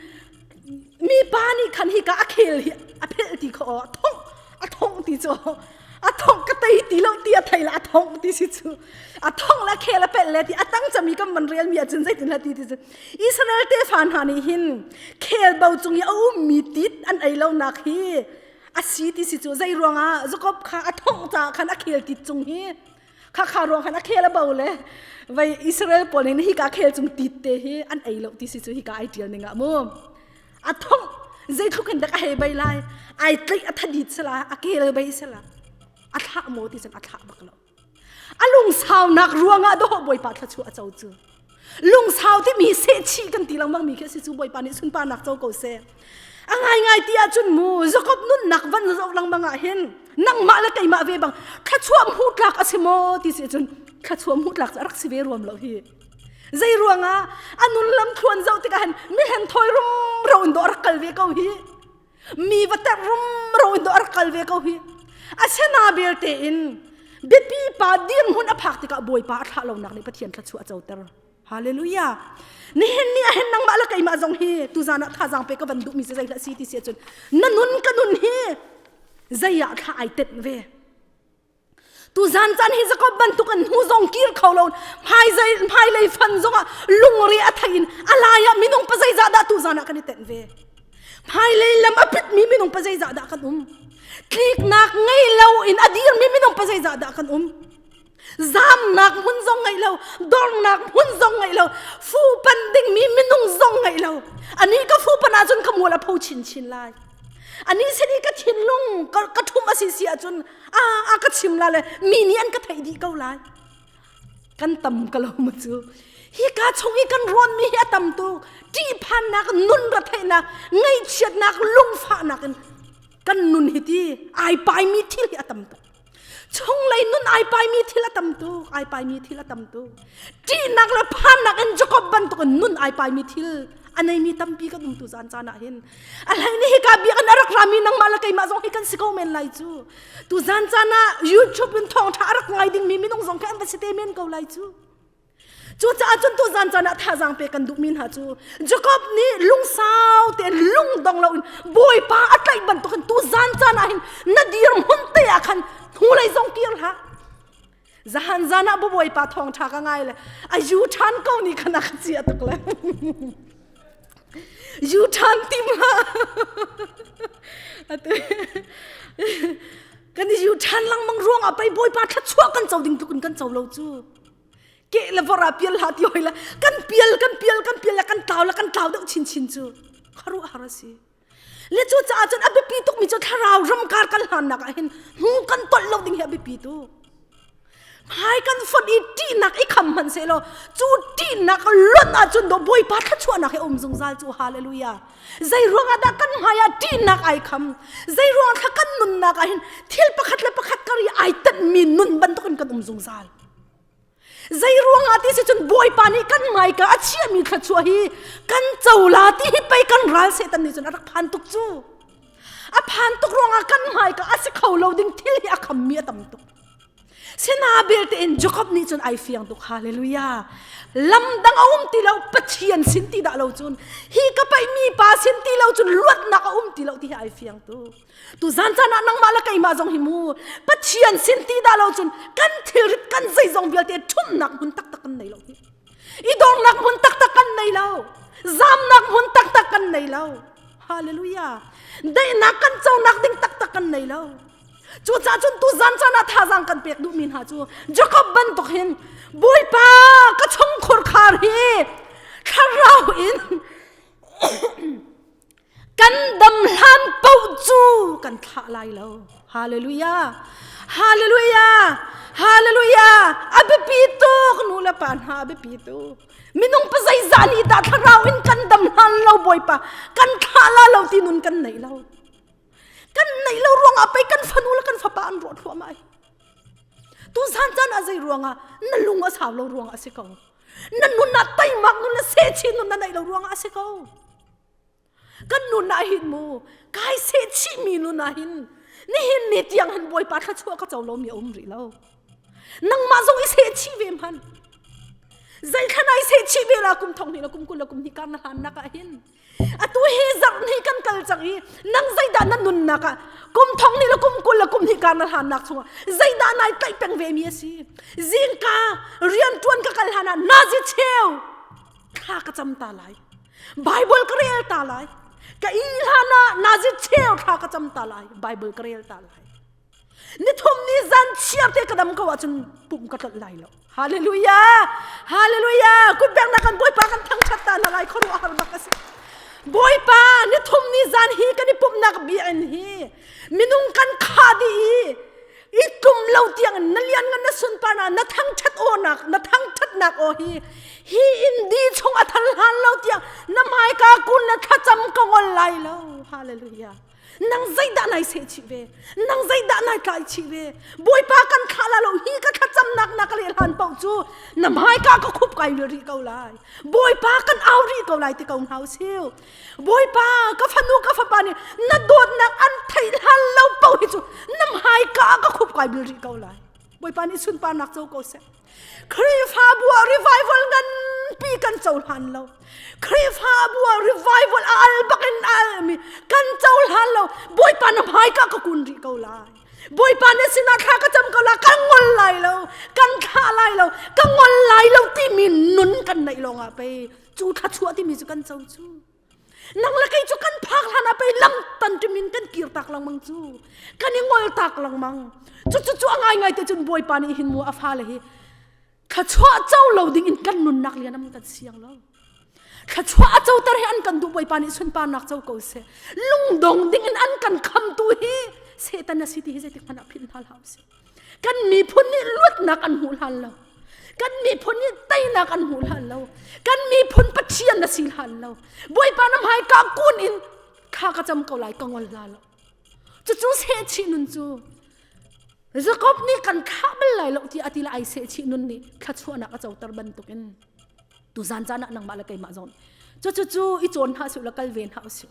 mipa nih khan hika a khel hi a phelh ti kha aw a thongh a thongh ti cu a thongh ka tei ti lo ti a thei la a thongh ti si cu a thongh la khel a pelh le ti a tang cami kan man rel mi ahcun zeitin la ti ti cu Israel tefa hna nih hin khel bo cung i a ummi tit an ei lonak hi a si ti si cu zei ruangah Jacob kha a thongh caah khan a khel tit cung hi kha kha ruang khan a khel a bo le vai Israel pawl nih hika khel cung tit te hi an ei lo ti si cu hika ai tial ning ah mu a thongh zeitluk in dak a hei bai lai ai tlaih a thadit sala a kel bai sala a thlah maw ti cun a thlah bak lo a lungsaunak ruangah dawh bawipa thluachuah a co cu lungsau timi sehchih kan ti lengmang mi khi a si cu bawipa nih sunparnak co ko seh a ngaingai ti ahcun mu Jakob nunnak van zoh lengmang ah hin nangmah le keimah ve bang thluachuah hmuh tlak a si maw ti si cun thluachuah hmuh tlak cu a rak si ve ruam lo hi zei ruangah a nun lam thluan zoh tikah hin mi hen thawi rumro in dawh rak kal ve ko hi mi va terh rumro in dawh rak kal ve ko hi asena belte in biapi pa dirhmun a phak tikah bawipa a thlah lonak nih Pathian thluachuah a coter Hallelujah. Nihin ni ahin nangmah le keimah zong hi tuzan ah thazaang pe ka van duhmi si zei hlah si ti si ahcun na nun ka nun hi zei ah thla ai tenh ve. Tuzan caan hi Jacob bantuk in hnu zong kir kho lo hmai hmailei fan zong ah lungre a thei in a lai ah minung pa zeizah dah tuzan ah kan i tenh ve. Hmailei lam a pitmi minung pa zeizah dah kan um. Tliknak ngei lo in a dirmi minung pa zeizah dah kan um. Zamnak hmun zong ngei lo, dornak hmun zong ngei lo, fuhpan dingmi minung zong ngei lo. Ani ka fuhpan ahcun ka mual a pho chinchin lai. Ani sin i ka thinlung ka, ka ṭhum a si si ahcun a a ka chim la le mi nih an ka theih dih ko lai. Kan tam ka lo mu cu. Hi ka chung i kan rawnmi hi a tam tuk. Ṭihphannak, nun retheihnak, ngaihchiatnak, lungfahnak in kan nun hi ti ai paimi thil hi a tam tuk. Chunglei nun ai paimi thil a tam tuk, ai paimi thil a tam tuk. Ṭihnak le phannak in Jacob bantuk in nun ai paimi thil a neimi tampi kan um tu zan caan ah hin. A hlei nih hika biakinn a rak rami nangmah le keimah zong hi kan si ko men lai cu. Tu zan caan ah YouTube in thawngṭha a rak ngai dingmi minung zong khi an va si te men ko lai cu. Cucaah cun tuzan caan ah thazaang pek kan duhmi hna cu Jacob nih lungsau tein lungdong loin Bawipa a tlaih bantukin tuzan caan ah hin na dirhmun te ah khan hnulei zong kir hlah. Zahan zan ah Bawipa thawngṭha ka ngai le a yu ṭhan ko ni khan a ka cia tuk le. Yu ṭhan tim hlah. Kan i yu ṭhan lengmang ruangah pei Bawipa thluachuah kan co ding tluk in kan co lo cu. Ke le vor ah pial hlah ti hoi le kan pial kan pial kan pial le kan tlau le kan tlau deuh chinchin cu khuaruah har a si. Le cu caah cun a biapi tukmi cu thlarau ramkar kan hlannak ah hin hnu kan tolh lo ding hi a biapi tuk. Hmai kan fonh i ṭihnak i kham hmanh sehlaw cu ṭihnak lonh ahcun do Bawipa thluachuahnak hi a um zungzal cu hallelujah. Zei ruangah dah kan hmai ah ṭihnak ai kham? Zei ruang thla kan nunnak ah hin thil pakhat le pakhat kar i ai tenhmi nun bantukin kan um zungzal. Zei ruangah ti si cun Bawipa nih kan hmaika a chiahmi thluachuah hi kan co la ti hi pei kan ral Satan nih cun a rak phan tuk cu. A phan tuk ruangah kan hmaika a si kho lo ding thil hi a khammi a tam tuk. Sina belte in Jacob nih cun ai fiang tuk hallelujah. Lam dang a um ti lo Pathian sin ti dah lo cun hi ka paih mi pa sin ti lo cun luatnak a um ti lo ti hi ai fiang tuk. Tu zan caan ah nangmah le keimah zong hi mu Pathian sin ti dah lo cun kan thilrit kan zeizong vialte ṭhumnak hmun taktak kan nei lo hi. I dornak hmun taktak kan nei lo. Zamnak hmun taktak kan nei lo. Hallelujah. Daihnak kan conak ding taktak kan nei lo. Cucaah cun tuzan caan ah thazaang kan pek duhmi hna cu Jacob bantuk hin Bawipa ka chungkhur khar hi thlarau in kan dam hlan paoh cu kan thlah lai lo. Hallelujah. Hallelujah. Hallelujah. A biapi tuk nu le pa hna a biapi tuk. Minung pa zeizah nih dah thlarau in kan dam hlan lo Bawipa kan thlah la lo ti nun kan nei lo. Kan neih lo ruangah pei kan fanu le kan fapa an ruah thluahmah ai. Tu zan caan ah zei ruangah na lung a sau lo ruangah a si ko. Na nun ah teimak nun le sehchih nun na neih lo ruangah a si ko. Kan nun ah hin mu kai seh chih mi nun ah hin nihin ni tiang hin Bawipa thluachuah ka co lomi a um rih lo. Nangmah zong i seh chih ve hmanh. Zeithlan ai seh chih ve la kum thong hnih le kum 20 le kum hnih kar na hlan nak ah hin atu hi zarh hnih kan kal cang i nang zeidah na nunnak ah kum thong hnih le kum 20 le kum hnih kar na hlannak chungah zeidah nai tlaih peng ve mi a si. Zingka rian ṭuan ka kal hlan ah nazi cheu thla ka cam ta lai. Bible ka rel ta lai. Ka i hlan ah nazi cheu thla ka cam ta lai. Bible ka rel ta lai. Nithum ni zan chiar te ka dam ko ahcun pum ka tlolh lai lo. Hallelujah! Hallelujah! Kutbengnak kan Bawipa kan thangṭhat ta hna lai khuaruahhar bak a si. Bawipa nithum ni zan hi kan i pumhnak biakinn hi minung kan kha dih i i tlum lo tiang na lian ngan na sunpar na na thangṭhat aw nak na thangṭhatnak aw hi hi in di chung a thal hlan lo tiang na hmaika kun na thlacam ka ngol lai lo. Hallelujah! Nang zeidah nai seh chih ve? Nang zeidah nai tlai chih ve? Bawipa kan thlah la lo hi ka thlacamnak na ka leh hlan paoh cu na hmaika ka khup kai rih ko lai. Bawipa kan au rih ko lai ti ko hna usih. Bawipa ka fanu ka fapa nih na dawtnak an theih hlan lo paoh hi cu na hmaika ka khup kai bil rih ko lai. Bawipa nih sunparnak co ko seh. Khrihfabu ah revival nganpi kan cohlan lo. Khrihfabu ah revival a al bak in a almi kan cohlan lo. Bawipa na hmaika ka kun rih ko lai. Bawipa na sinah thla ka cam ko lai. Kan ngol lai lo. Kan thlah lai lo. Ka ngol lai lo timi nun kan neih lawngah pei cu thluachuah timi cu kan co cu. Nang le kei cu kan phak hlan ah pei lam tan ṭim in kan kir tak lengmang cu. Kan i ngol tak lengmang. Cu cu cu a ngaingai te cun Bawipa nih hin mu a fale hi thluachuah co lo ding in kan nunnak lian am kan siang lo. Thluachuah a coter hi an kan duh Bawipa nih sunparnak co ko seh. Lungdong ding in an kan khamtu hi Satan a si ti hi zeitik hmanh ah philh hna hlah usih. Kan miphun nih luatnak an hmuh hlan lo. Kan miphun nih teinak an hmuh hlan lo. Kan miphun Pathian na si hlan lo. Bawipa na hmai ka kun in kha ka cam ko lai ka ngol hna lo. Cucu sehchih nun cu Jakob nih kan thlah bal lai lo ti ati la ai sehchih nun nih thluachuahnak a coter bantukin tuzan caan ah nangmah le keimah zong cu cu cu i cawn hna su la kal ve hna usih.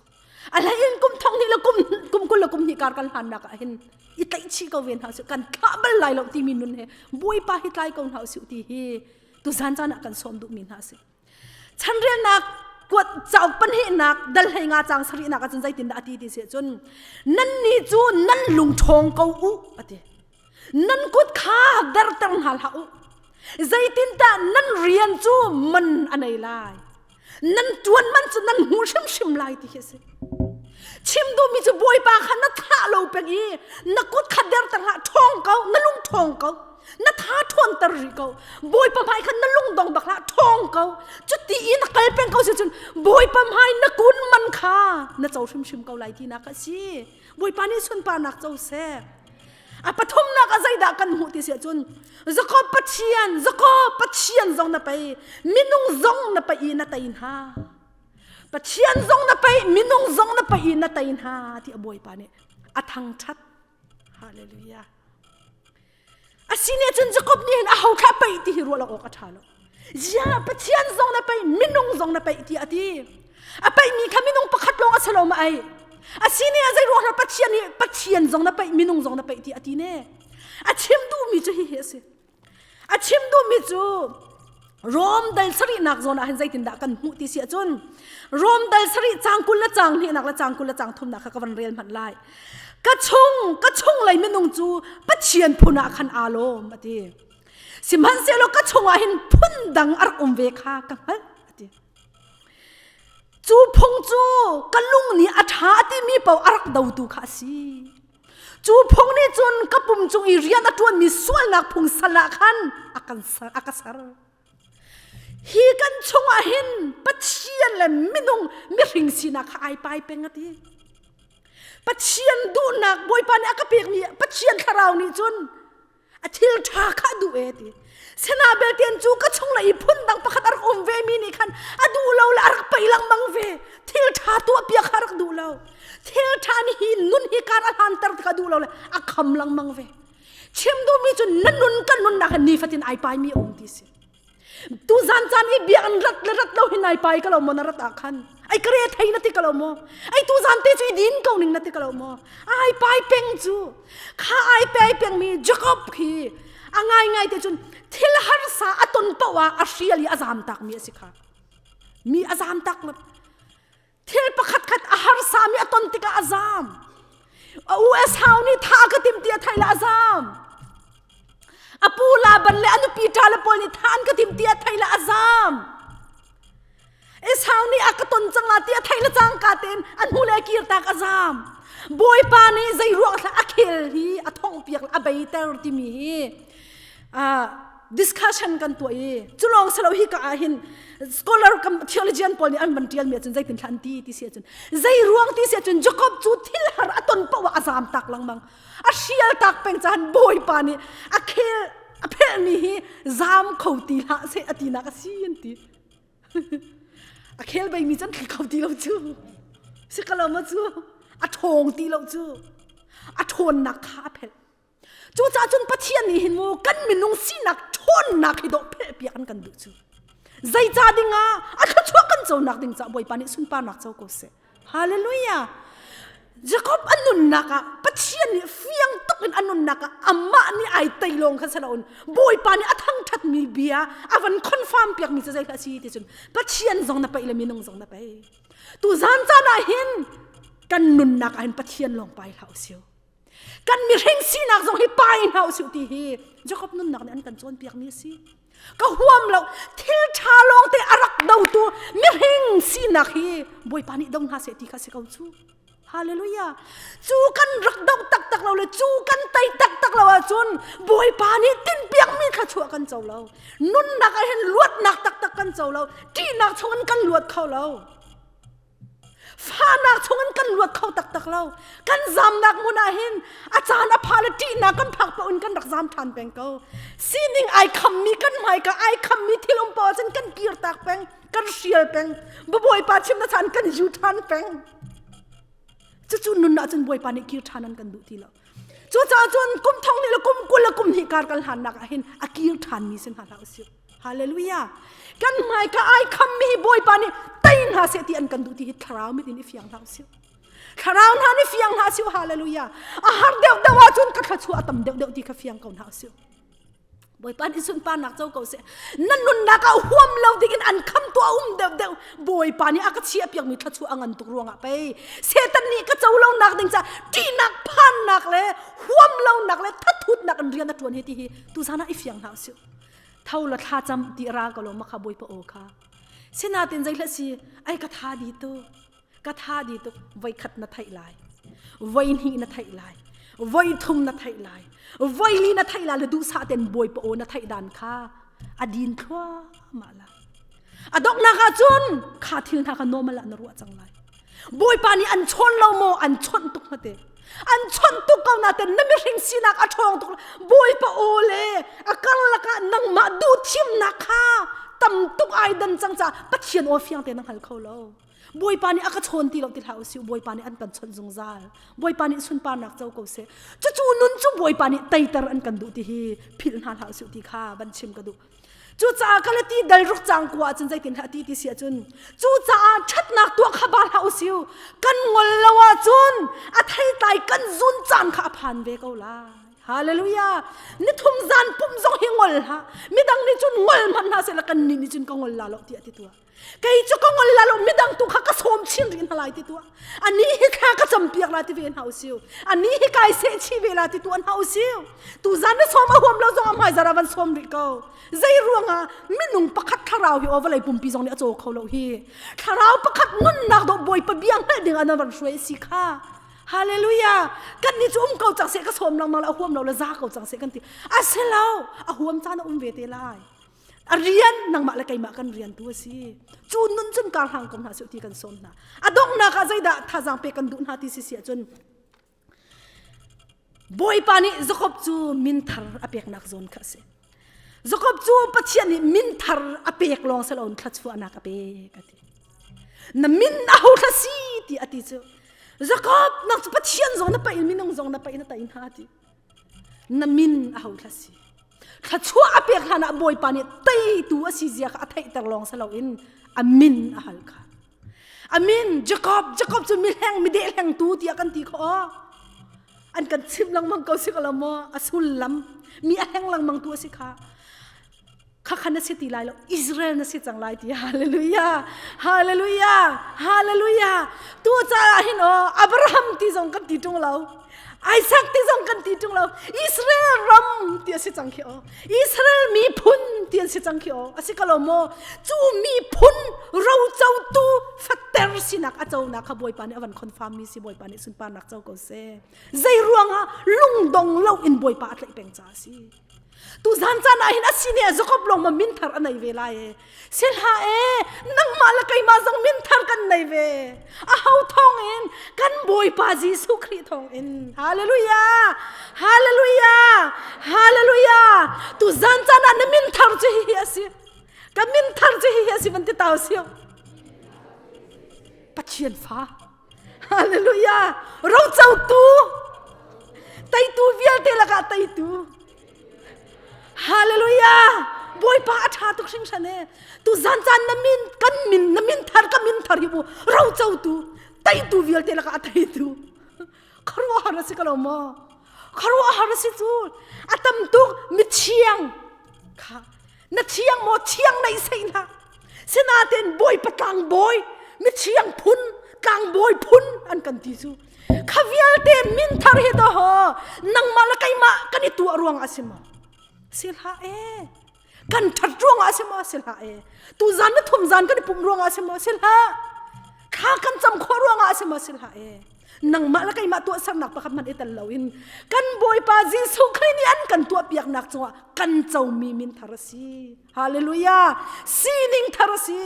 A hlei in kum thong hnih le kum kum 20 le kum hnih kar kan hlannak ah hin i tlaih chih ko ve hna usih kan thlah bal lai lo timi nun he Bawipa hi tlai ko hna usih ti hi tuzan caan ah kan sawm duhmi hna a si. Chanrelnak kuat cauk pahnihnak dal hlei nga cang sarihnak ahcun zeitindah a ti ti si ahcun nannih cu nan lung ṭhawng ko u a ti. Nan kut kha derter hna hlah u. Zeitindah nan rian cu man a nei lai. Nan ṭuan man cu nan hmu hrimhrim lai ti khi a si. Chim duhmi cu Bawipa kha na thlah lo peng i na kut kha derter hlah, ṭhawng ko, na lung ṭhawng ko, na tha ṭhawnter rih ko. Bawipa hmai khan na lung dong bak hlah, ṭhawng ko. Cuti i na kal peng ko si cun Bawipa hmai na kun man kha na co hrimhrim ko lai tinak a si. Bawipa nih sunparnak co seh. A pathumnak ah zeidah kan hmuh ti si ahcun Jakob Pathian, Jakob Pathian zong na pei, minung zong na pei i na tei hna. Pathian zong na pei, minung zong na pei i na tei hna ti a Bawipa nih a thangṭhat. Hallelujah. Asine cun Jakob nih hin aho thla pei ti hi ruah lo awk a ṭha lo. Zia Pathian zong na pei, minung zong na pei ti a ti. A peihmi kha minung pakhat lawng a si lo ma ai. Asine a zei ruang Pathian nih Pathian zong na peih, minung zong na peih ti a ti ne. A chim duhmi cu hihi a si. A chim duhmi cu Rom dal sarihnak zawn ah hin zeitindah kan hmuh ti si ahcun Rom dal sarih cang 20 le cang hnihnak le cang 20 le cang thumnak kha ka van rel hmanh lai. Ka chung ka chung lei minung cu Pathian phun ah khan aa lawm a ti. Sihmanhsehlaw ka chungah hin phun dang a rak um ve kha ka hngalh a ti. Cu phung cu ka lung nih a ṭha a timi paoh a rak dotu kha a si. Cu phung nih cun ka pum cung i rian a ṭuanmi sualnak phung sal ah khan a kan ser, a ka ser. Hi kan chungah hin Pathian le minung mihring sinak kha ai pai peng a ti. Pathian duhnak Bawipa nih a ka pekmi Pathian thlarau nih cun a thil ṭha kha a duh e ti sena beltian cu ka chung le i phun dang pakhat a rak um ve mi nih khan a duh lo le a rak pei lengmang ve thil ṭha tuah piak kha a rak duh lo thil ṭha nih hi nun hi kar a hlanter kha duh lo le a kham lengmang ve chim duhmi cu na nun kan nunnak hi nifatin ai pai mi a um ti si tu zan caan i biakinn rat le rat lo hi nai pai ka lo maw na rat ah khan. Ai ka re thei na ti ka lo maw? Ai tu zan te cu i din ko ning na ti ka lo maw? Ai pai peng cu. Kha ai pai peng mi Jacob khi a ngai ngai te cun thil harsa a ton paoh ah a hrial i a zam tak mi a si kha. Mi a zam tak lo. Thil pakhat khat a harsa mi a ton tikah a zam. A US hau nih tha ka tim ti a thai la a zam. A pu Laban le a nupi ṭa le pawl nih tha an ka tim ti a thai la a zam. Esau nih a ka ton cang la ti a thai le cangka tein a hnu le kir tak a zam. Bawipa nih zei ruang thla a khel hi a thong piak a beiter timi hi discussion kan tuah i culawng selo hi ka ah hin scholar kam theologian pawl nih an van tial mi ahcun zeitin thla an ti ti si ahcun zei ruang ti si ahcun Jacob cu thil har a ton poah a zam tak lengmang a hrial tak peng caan bawipa nih a khel a phelh mi hi zam kho ti hlah seh a tinak a si an ti a khel bei mi can thli kho ti lo cu si ka lo ma cu a ṭhawng ti lo cu a ṭhawnnak kha a phelh Cucaah cun Pathian nih hin mu kan minung sinak ṭhawnnak hi dawh phelhpiak an kan duh cu. Zeica dingah a thluachuah kan conak ding caah Bawipa nih sunparnak co ko seh. Hallelujah. Jacob a nunnak ah Pathian nih fiang tuk in a nunnak ah amah nih ai tei lawng kha si loin Bawipa nih a thangṭhatmi bia a van confirm piakmi cu zei a si ti cun Pathian zong na paih le minung zong na paih. Tu zan caan ah hin kan nunnak ah hin Pathian lawng pai hlah usih. Kan mihring sinak zong hi pai hna usih ti hi Jacob nunnak nih an kan cawnpiak mi a si. Ka huam lo thil ṭha lawng te a rak dotu mihring sinak hi Bawipa nih do hna seh ti kha si ko cu. Hallelujah. Cu kan rak do taktak lo le cu kan tei taktak lo ahcun Bawipa nih tinpiak mi thluachuah kan co lo. Nunnak ah hin luatnak taktak kan co lo. Ṭihnak chungin kan luat kho lo. Fahnak chungin kan luat kho taktak lo. Kan zamnak hmun ah hin a caan a pha le ṭihnak kan phak paoh in kan rak zam ṭhan peng ko. Sining ai khammi kan hmaika ai khammi thil um paoh ahcun kan kirtak peng, kan hrial peng. Bawipa chim na caan kan yu ṭhan peng. Cucu nun ahcun Bawipa nih kir ṭhan an kan duh ti lo. Cucaah cun kum thong nih le kum 20 le kum hnih kar kan hlannak ah hin a kir ṭhanmi si hna hlah usih. Hallelujah. Kan hmaika ai khammi hi Bawipa nih tei hna seh ti an kan duh ti hi thlarau mit in i fiang hlah usih. Thlarau hna nih fiang hna usih. Hallelujah. A har deuh deuh ahcun ka thluachuah a tam deuh deuh ti kha fiang ko hna usih. Bawipa nih sunparnak co ko seh. Na nunnak ah huam lo ding in an kham tu a um deuh deuh. Bawipa nih a ka chiah piakmi thluachuah a ngan tuk ruangah pei. Satan nih ka co lo nak ding ca ṭihnak phannak le huam lonak le thathutnak in rian a ṭuan hi ti hi tuzan ah i fiang hna usih. Tho la thla cam ti ra ko lo makha Bawipa aw kha. Sinatin zei hlah si ai ka tha di tu ka tha di tuk voi khat na theih lai voi hnih na theih lai voi thum na theih lai voi li na theih lai le duhsah ten Bawipa aw na theih dan kha a din thluahmah la a donghnak ah cun kha thil hna kha normal ah na ruah cang lai Bawipa nih an chawn lo maw an chawnh tuk hmate an chawnh tuk ko naten na mihring sinak a ṭhawng tuk Bawipa aw le a karlak ah nangmah duh thimnak kha tam tuk ai dan cang caah Pathian aw fiang te na hngal kho lo Bawipa nih a ka chawn ti lo ti hlah usih Bawipa nih an kan chawnh zungzal Bawipa nih sunparnak co ko seh cucu nun cu Bawipa nih teiter an kan duh ti hi philh hna hlah usih ti kha van chim ka duh Cucaah Galati dal ruk cang kua ahcun zeitin hlah ti ti si ahcun cucaah ṭhatnak tuah kha ba hlah usih kan ngol lo ahcun a theitlai kan zun caan kha a phan ve ko lai. Hallelujah. Nithum zan pum zong hi ngol hlah. Midang nih cun ngol hmanh hna seh la kan nih nih cun ka ngol la lo tiah ti tuah. Kei cu ka ngol la lo midang tu kha ka sawm chin rih hna lai ti tuah. Ani hi thla ka campiak la ti ve hna usiu. Ani hi kai seh chi ve la ti tu hna usiu. Tu zan na sawm a huam lo zong a hmai zara van sawm rih ko. Zei ruangah minung pakhat thlarau hi aw vawlei pumpi zong nih a caw kho lo hi. Thlarau pakhat nunnak do Bawipa bia hngalh ding ah na van hruai si kha. Hallelujah. Kan ni cu um ko cang seh ka sawm lengmang la a huam lo le za ko cang seh kan ti. A si lo. A huam caan a um ve te lai. A rian nangmah le keimah kan rian tu a si. Cu nun cun kar hlang ko hna sih ti kan sawm hna. A donghnak ah zeidah thazaang pek kan duh hna ti si si ahcun Bawipa nih Jakob cu min thar a peknak zawn kha a si. Jakob cu Pathian nih min thar a pek lawng si loin thluachuahnak a pek a ti. Na min a ho thla si ti a ti cu. Jakob nak cu Pathian zong na paih minung zong na paih na tai hna ti. Na min a ho thla si. Thluachuah a pek hlan ah Bawipa nih teitu a si zia kha a theihter lawng si loin a min a hal kha. Amin Jacob Jacob cu mihleng mideh hlengtu tiah kan ti kho. An kan chimh lengmang ko si ko lo maw? A sullam mi a hleng lengmang tu a si kha. Kha kha na si ti lai lo Israel na si cang lai ti hallelujah hallelujah hallelujah tu caah hin aw Abraham ti zong kan ti ṭung lo Isaac ti zong kan ti ṭung lo Israel ram ti a si cang khi aw Israel miphun ti an si cang khi aw a si ko lo maw cu miphun rocotu fater sinak a conak kha Bawipa nih a van confirm mi si Bawipa nih sunparnak co ko seh zei ruangah lungdong lo in Bawipa a tlaih peng ca a si Tuzan caan ah hin a si nih Jacob lawng ma min thar a nei ve lai e. Si hlah e, nangmah le keimah zong min thar kan nei ve. A ho thawng in kan Bawipa Jesuh Khrih thawng in. Hallelujah! Hallelujah! Hallelujah! Tuzan caan ah na min thar cu hihi a si. Ka min thar cu hihi a si van ti tau siu. Pathian fa. Hallelujah! Rocotu! Teitu vialte lakah teitu. Hallelujah! Bawipa a ṭha tuk hringhran e. Tu zan caan na min kan min na min thar ka min thar hi bu rocotu teitu vialte lakah a teitu. Khuaruahhar a si ko lo maw? Khuaruahhar a si cu. A tam tuk mithiang kha na thiang maw thiang nei sei hna sinaten bawipa tlangbawi mithiang phun tlangbawi phun an kan ti cu kha vialte min thar hi to ho nangmah le keimah kan i tuah ruang a si maw si hlah e kan that ruang ah si maw si hlah e tu zan na thum zan kan i pum ruang ah si maw si hlah thla kan cam khawh ruang ah si maw si hlah e nangmah le keimah tuahsernak pakhat hmanh i tel loin kan Bawipa Jesuh Khrih nih an kan tuahpiaknak cungah kan comi min thar a si. Hallelujah! Sining thar a si.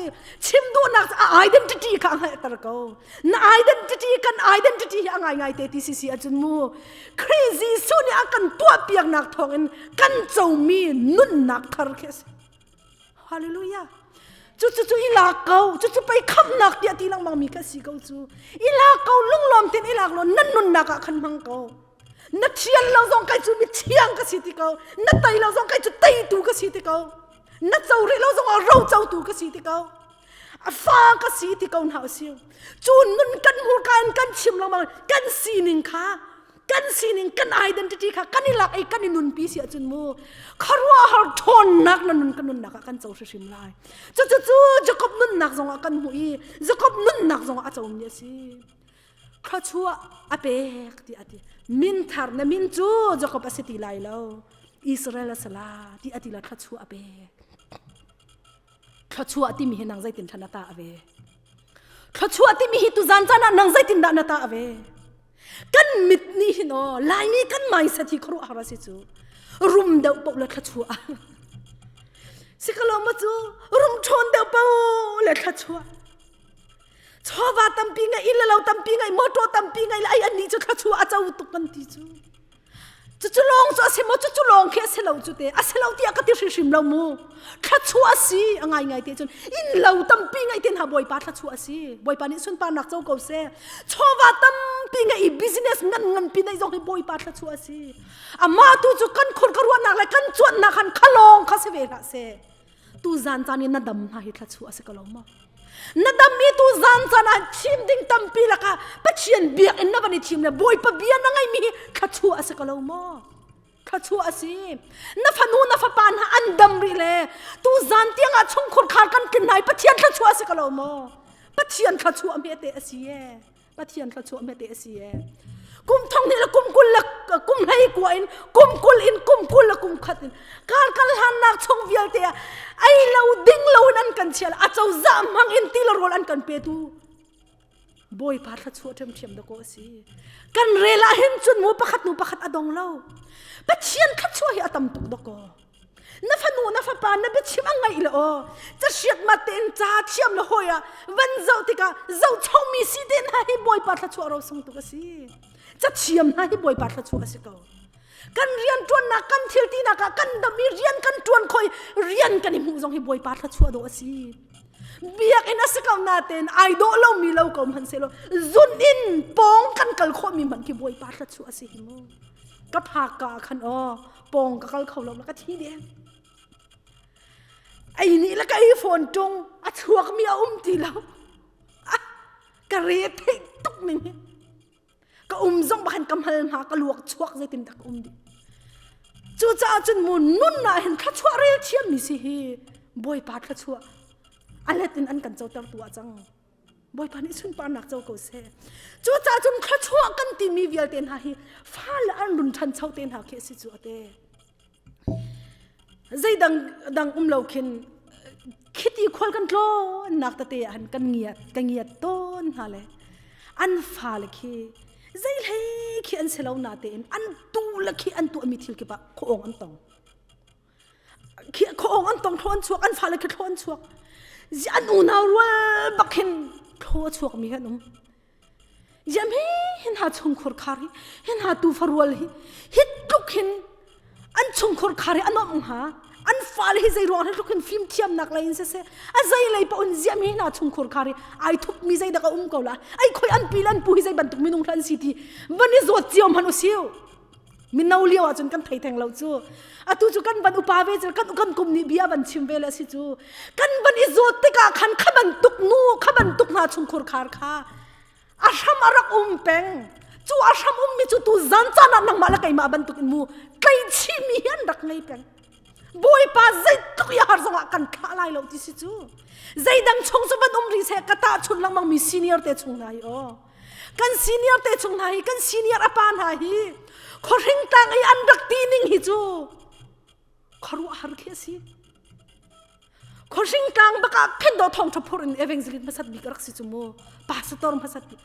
Chim duhnak a identity kha a hngalhter ko. Na identity kan identity hi a ngaingai te ti si si ahcun mu Khrih Jesuh nih a kan tuahpiaknak thawngin kan comi nunnak thar khi a si. Hallelujah. Cu cu cu i lak ko. Cu cu pei khamnak tiah ti lengmang mi kha si ko cu. I lak ko lunglawm tin i lak law nan nunnak ah khan hmang ko. Na thian lo zong kai cu mi thiang ka si ti ko. Na tei lo zong kai cu teitu ka si ti ko. Na co rih lo zong ah ro cotu ka si ti ko. A fa ka si ti ko hna usih. Cu nun kan hmurka in kan chim lengmang kan sining kha kan sining kan identity kha kan i lak i kan i nunpi si ahcun mu khuaruahhar ṭhawnnak na nun kan nunnak ah kan co hrimhrim lai cucu cu Jacob nunnak zongah kan hmuh i Jacob nunnak zongah a comi a si thluachuah a pek ti a ti min thar na min cu Jacob a si ti lai lo Israel a si la ti a ti la thluachuah a pek thluachuah timi hi nang zeitin than na ta ave thluachuah timi hi tuzan caan ah nang zeitin dah na ta ave Kan mit nih hin aw Laimi kan mindset hi khuaruahhar a si cu. Rum deuh paoh le thluachuah. Si ka lo ma cu rum ṭhawn deuh paoh le thluachuah. Chawva tampi ngeih inn le lo tampi ngeih motor tampi ngeih le ai annih cu thluachuah a co tuk kan ti cu. Cucu lawng cu a si maw? Cucu lawng khi a si lo cu te. A si lo tiah ka ti hrimhrim lo mu. Thluachuah a si a ngaingai te cun inn lo tampi ngeih te hna Bawipa thluachuah a si. Bawipa nih sunparnak co ko seh. Chawva tampi ngeih i business ngan nganpi neih zong hi Bawipa thluachuah a si. Amah tu cu kan khur ka ruahnak le kan cuanhnak han kha lawng kha si ve hlah seh. Tu zan caan in na dam hna hi thluachuah a si ko lo maw? Na dam i tu zan caan ah thim ding tampi lakah Pathian biakinn na van i thim le Bawipa bia na ngeihmi hi thluachuah a si ko lo maw? Thluachuah a si. Na fanu na fapa hna an dam rih le tu zan tiang ah chungkhur khar kan tlin hna i Pathian thluachuah a si ko lo maw? Pathian thluachuah hmete a si e. Pathian thluachuah hmete a si e. Kum thong hnih le kum 20 le kum 19 in kum 20 in kum 20 le kum khat in kar kal hlannak chung vialte ah ei lo ding lo in an kan chial a cozah hmang in ti le rawl an kan petu Bawipa thluachuah ṭhiamṭhiam dakaw a si. Kan rel ah hin cun mu pakhat nu pakhat a dong lo. Pathian thluachuah hi a tam tuk dakaw. Na fanu na fapa na biachim a ngaih le aw cahriat ma tein ca thiam le hawi ah van zoh tikah zohchomi si te hna hi Bawipa thluachuah ro sung tuk a si. Cathiam hna hi Bawipa thluachuah a si ko. Kan rian ṭuannak kan thil tinak ah kan dam i rian kan ṭuan khoi rian kan i hmuh zong hi Bawipa thluachuah dawh a si. Biakinn a si ko natein ai dawh lomi lo ko hmanh sehlaw zun in pawng kan kal khawhmi hmanh khi Bawipa thluachuah a si hi mu. Ka phak ka ah khan aw pawng ka kal kho lo ka thi deng. Ei nih le ka ei fawn ṭung a chuakmi a um ti lo. Ka re theih tuk ning hi. Ka um zong bakhan ka hmal hma ka luak chuak zeitin dah ka um dih. Cucaah cun mu nun ah hin thluachuah rel thiam mi si hi Bawipa thluachuah a let in an kan coter tu ah cang. Bawipa nih sunparnak co ko seh. Cucaah cun thluachuah kan timi vialte hna hi fale an run ṭhancho te hna khi a si cu ate. Zeidang dang um lo khin khiti khual kan tlawn nak tete ah kan ngiat ka ngiat tawn hna le an fale khi zei hlei khi an si lo na tein an tu le khi an tuahmi thil kip ah khuaawng an tong. Khi khuaawng an tong thlaw an chuak an fale khi thlaw an chuak. An unau rual bak hin thlaw a chuakmi an um. Ziam hi hin ha chungkhur khar hi hin ha tufa rual hi hi tluk hin an chungkhur khar hi an om hnga an fale hi zei ruang hi tluk hin fim thiamnak lei in siseh a zei lei paoh in ziam hi hna chungkhur khar hi ai thup mi zei dak a um ko la ai khoi an pi lan pu hi zei bantuk minung hlan si ti van i zawt cio hman usiu mino lio ahcun kan thei theng lo cu atu cu kan van upa ve cu kan kan kum nih bia van chim ve le si cu kan van i zawt tikah khan kha bantuk nu kha bantuk hna chungkhur khar kha a hram a rak um peng cu a hram ummi cu tu zan caan ah nangmah le keimah bantuk in mu tleichih mi hi an rak ngei peng Bawipa zeitluk i har zongah kan thlah lai lo ti si cu zeidang chung cu van um rih seh ka tahchun lengmang mi senior te chung hna hi aw kan senior te chung hna hi kan senior apa hna hi khuahring tlang i an rak ti ning hi cu khuaruah har khi a si khuahring tlang bak ah khin do thong tha phur in evangelist hmasat bik rak si cu mu pastor hmasat bik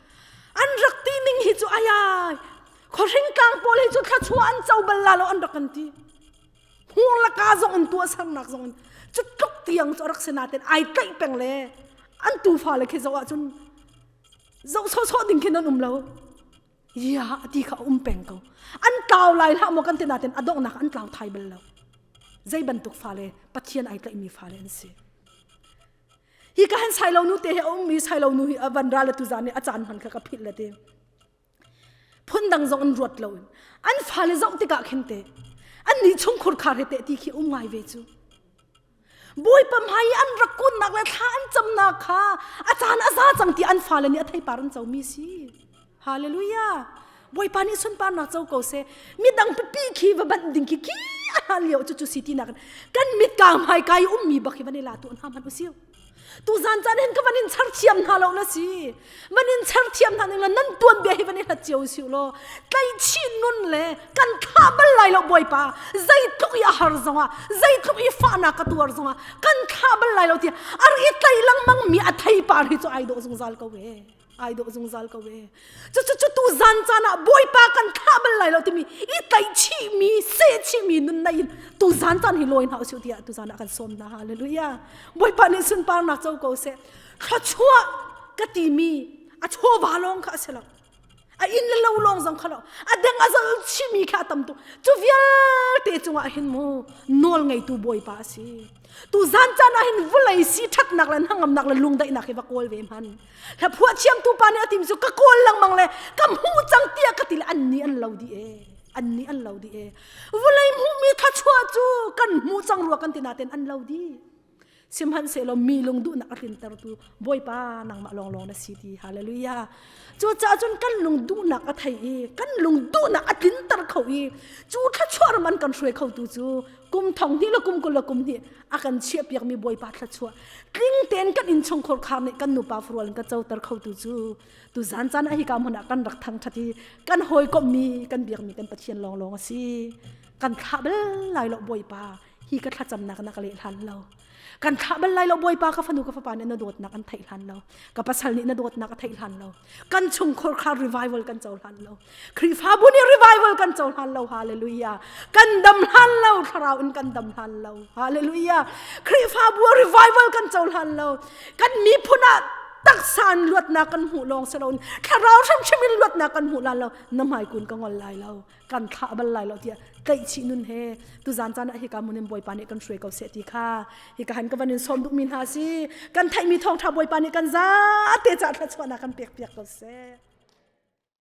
an rak ti ning hi cu ayai khuahring tlang pawl hi cu thluachuah an co bal la lo an rak kan ti hmur le ka zong in tuahsernak zong in cu tluk tiang cu a rak si nain ai tlaih peng le an tufa le khi zoh ahcun zoh sawhsawh ding khin an um lo ya ti kha a um peng ko an tlau lai hlah maw kan ti nain a donghnak an tlau thai bal lo zei bantuk fale Pathian ai tlaihmi fale an si hi ka han sailo nu te he a ummi sailo nu hi a van ra le tu zan i a caan hman kha ka philh le te phundang zong in ruat loin an fale zoh tikah khin te an nih chungkhur khar he te ti khi um ngai ve cu Bawipa hmai i an rak kunnak le thla an camnak kha a caan a za cang ti an fale nih a theipar an comi si hallelujah Bawipa nih sunparnak co ko seh midang pipi khi va banh ding khi khi a hlan lio cu cu si ti nak kan mit ka hmai ka i ummi bak hi van i la tu hna hmanh usiu tu zan caan hin ka van in char thiam hna lo na si van in char thiam hna ning nan tuan bia hi van i hlat cio si law tleichi nun le kan thlah bal lai lo bawipa zeitluk i a har zongah zeitluk i fahnak ka tuar zongah kan thlah bal lai lo ti ar i tlei lengmang mi a thei par hi cu ai dawh zungzal ko e ai dawh zungzal ko e cu cu cu tu zan caan ah bawipa kan thlah bal lai lo timi i tlaihchih mi sehchih mi nun nei in tu zan caan hi lawi hna usih tiah tu zan ah kan sawm hna hallelujah bawipa nih sunparnak co ko seh thluachuah ka timi a chawva lawng kha a si lo a inn le lo lawng zong kha lo a deng a zal chihmi kha a tam tuk cu vialte cungah hin mu nawl ngeitu bawipa a si tu zan caan ah hin vulei si ṭhatnak le hnangamnak le lungdaihnak hi va kawl ve hman Hla phuah thiamtu pa nih a tim cu ka kawl lengmang le ka hmuh cang tiah ka ti le an nih an lo dih e an nih an lo dih e vulei hmuhmi thluachuah cu kan hmu cang rua kan ti nain an lo dih sihmanhsehlaw mi lung duhnak a tlintertu Bawipa nangmah lawnglawng na si ti hallelujah cucaah cun kan lung duhnak a thei i kan lung duhnak a tlinter kho i cu thluachuah ram an kan hruai khotu cu kum thong hnih le kum 20 le kum hnih a kan chiahpiakmi Bawipa thluachuah tling tein kan innchungkhar khar nih kan nupa farual in ka coter khotu cu tu zan caan ah hika hmun ah kan rak thangṭhat i kan hawikomhmi kan biakmi kan Pathian lawnglawng a si kan thlah bal lai lo Bawipa hi ka thlacamnak na ka leh hlan lo kan thlah bal lai lo Bawipa ka fanu ka fapa nih na dawtnak an theih hlan lo ka pasal nih na dawtnak a theih hlan lo kan chungkhar kha revival kan cohlan lo Khrihfabu nih revival kan cohlan lo hallelujah kan dam hlan lo thlarau in kan dam hlan lo hallelujah Khrihfabu revival kan cohlan lo kan miphun ah taksa in luatnak kan hmuh lawng si loin thlarau hrimhrim in luatnak kan hmuh lan lo na hmai kun ka ngol lai lo kan thlah bal lai lo tiah tlaihchih nun he tuzan caan ah hika hmun in Bawipa nih kan hruai ko seh ti kha hika han ka van in sawm duhmi hna si kan theihmi thawngṭha Bawipa nih kan zate ca thluachuahnak kan pek piak ko seh.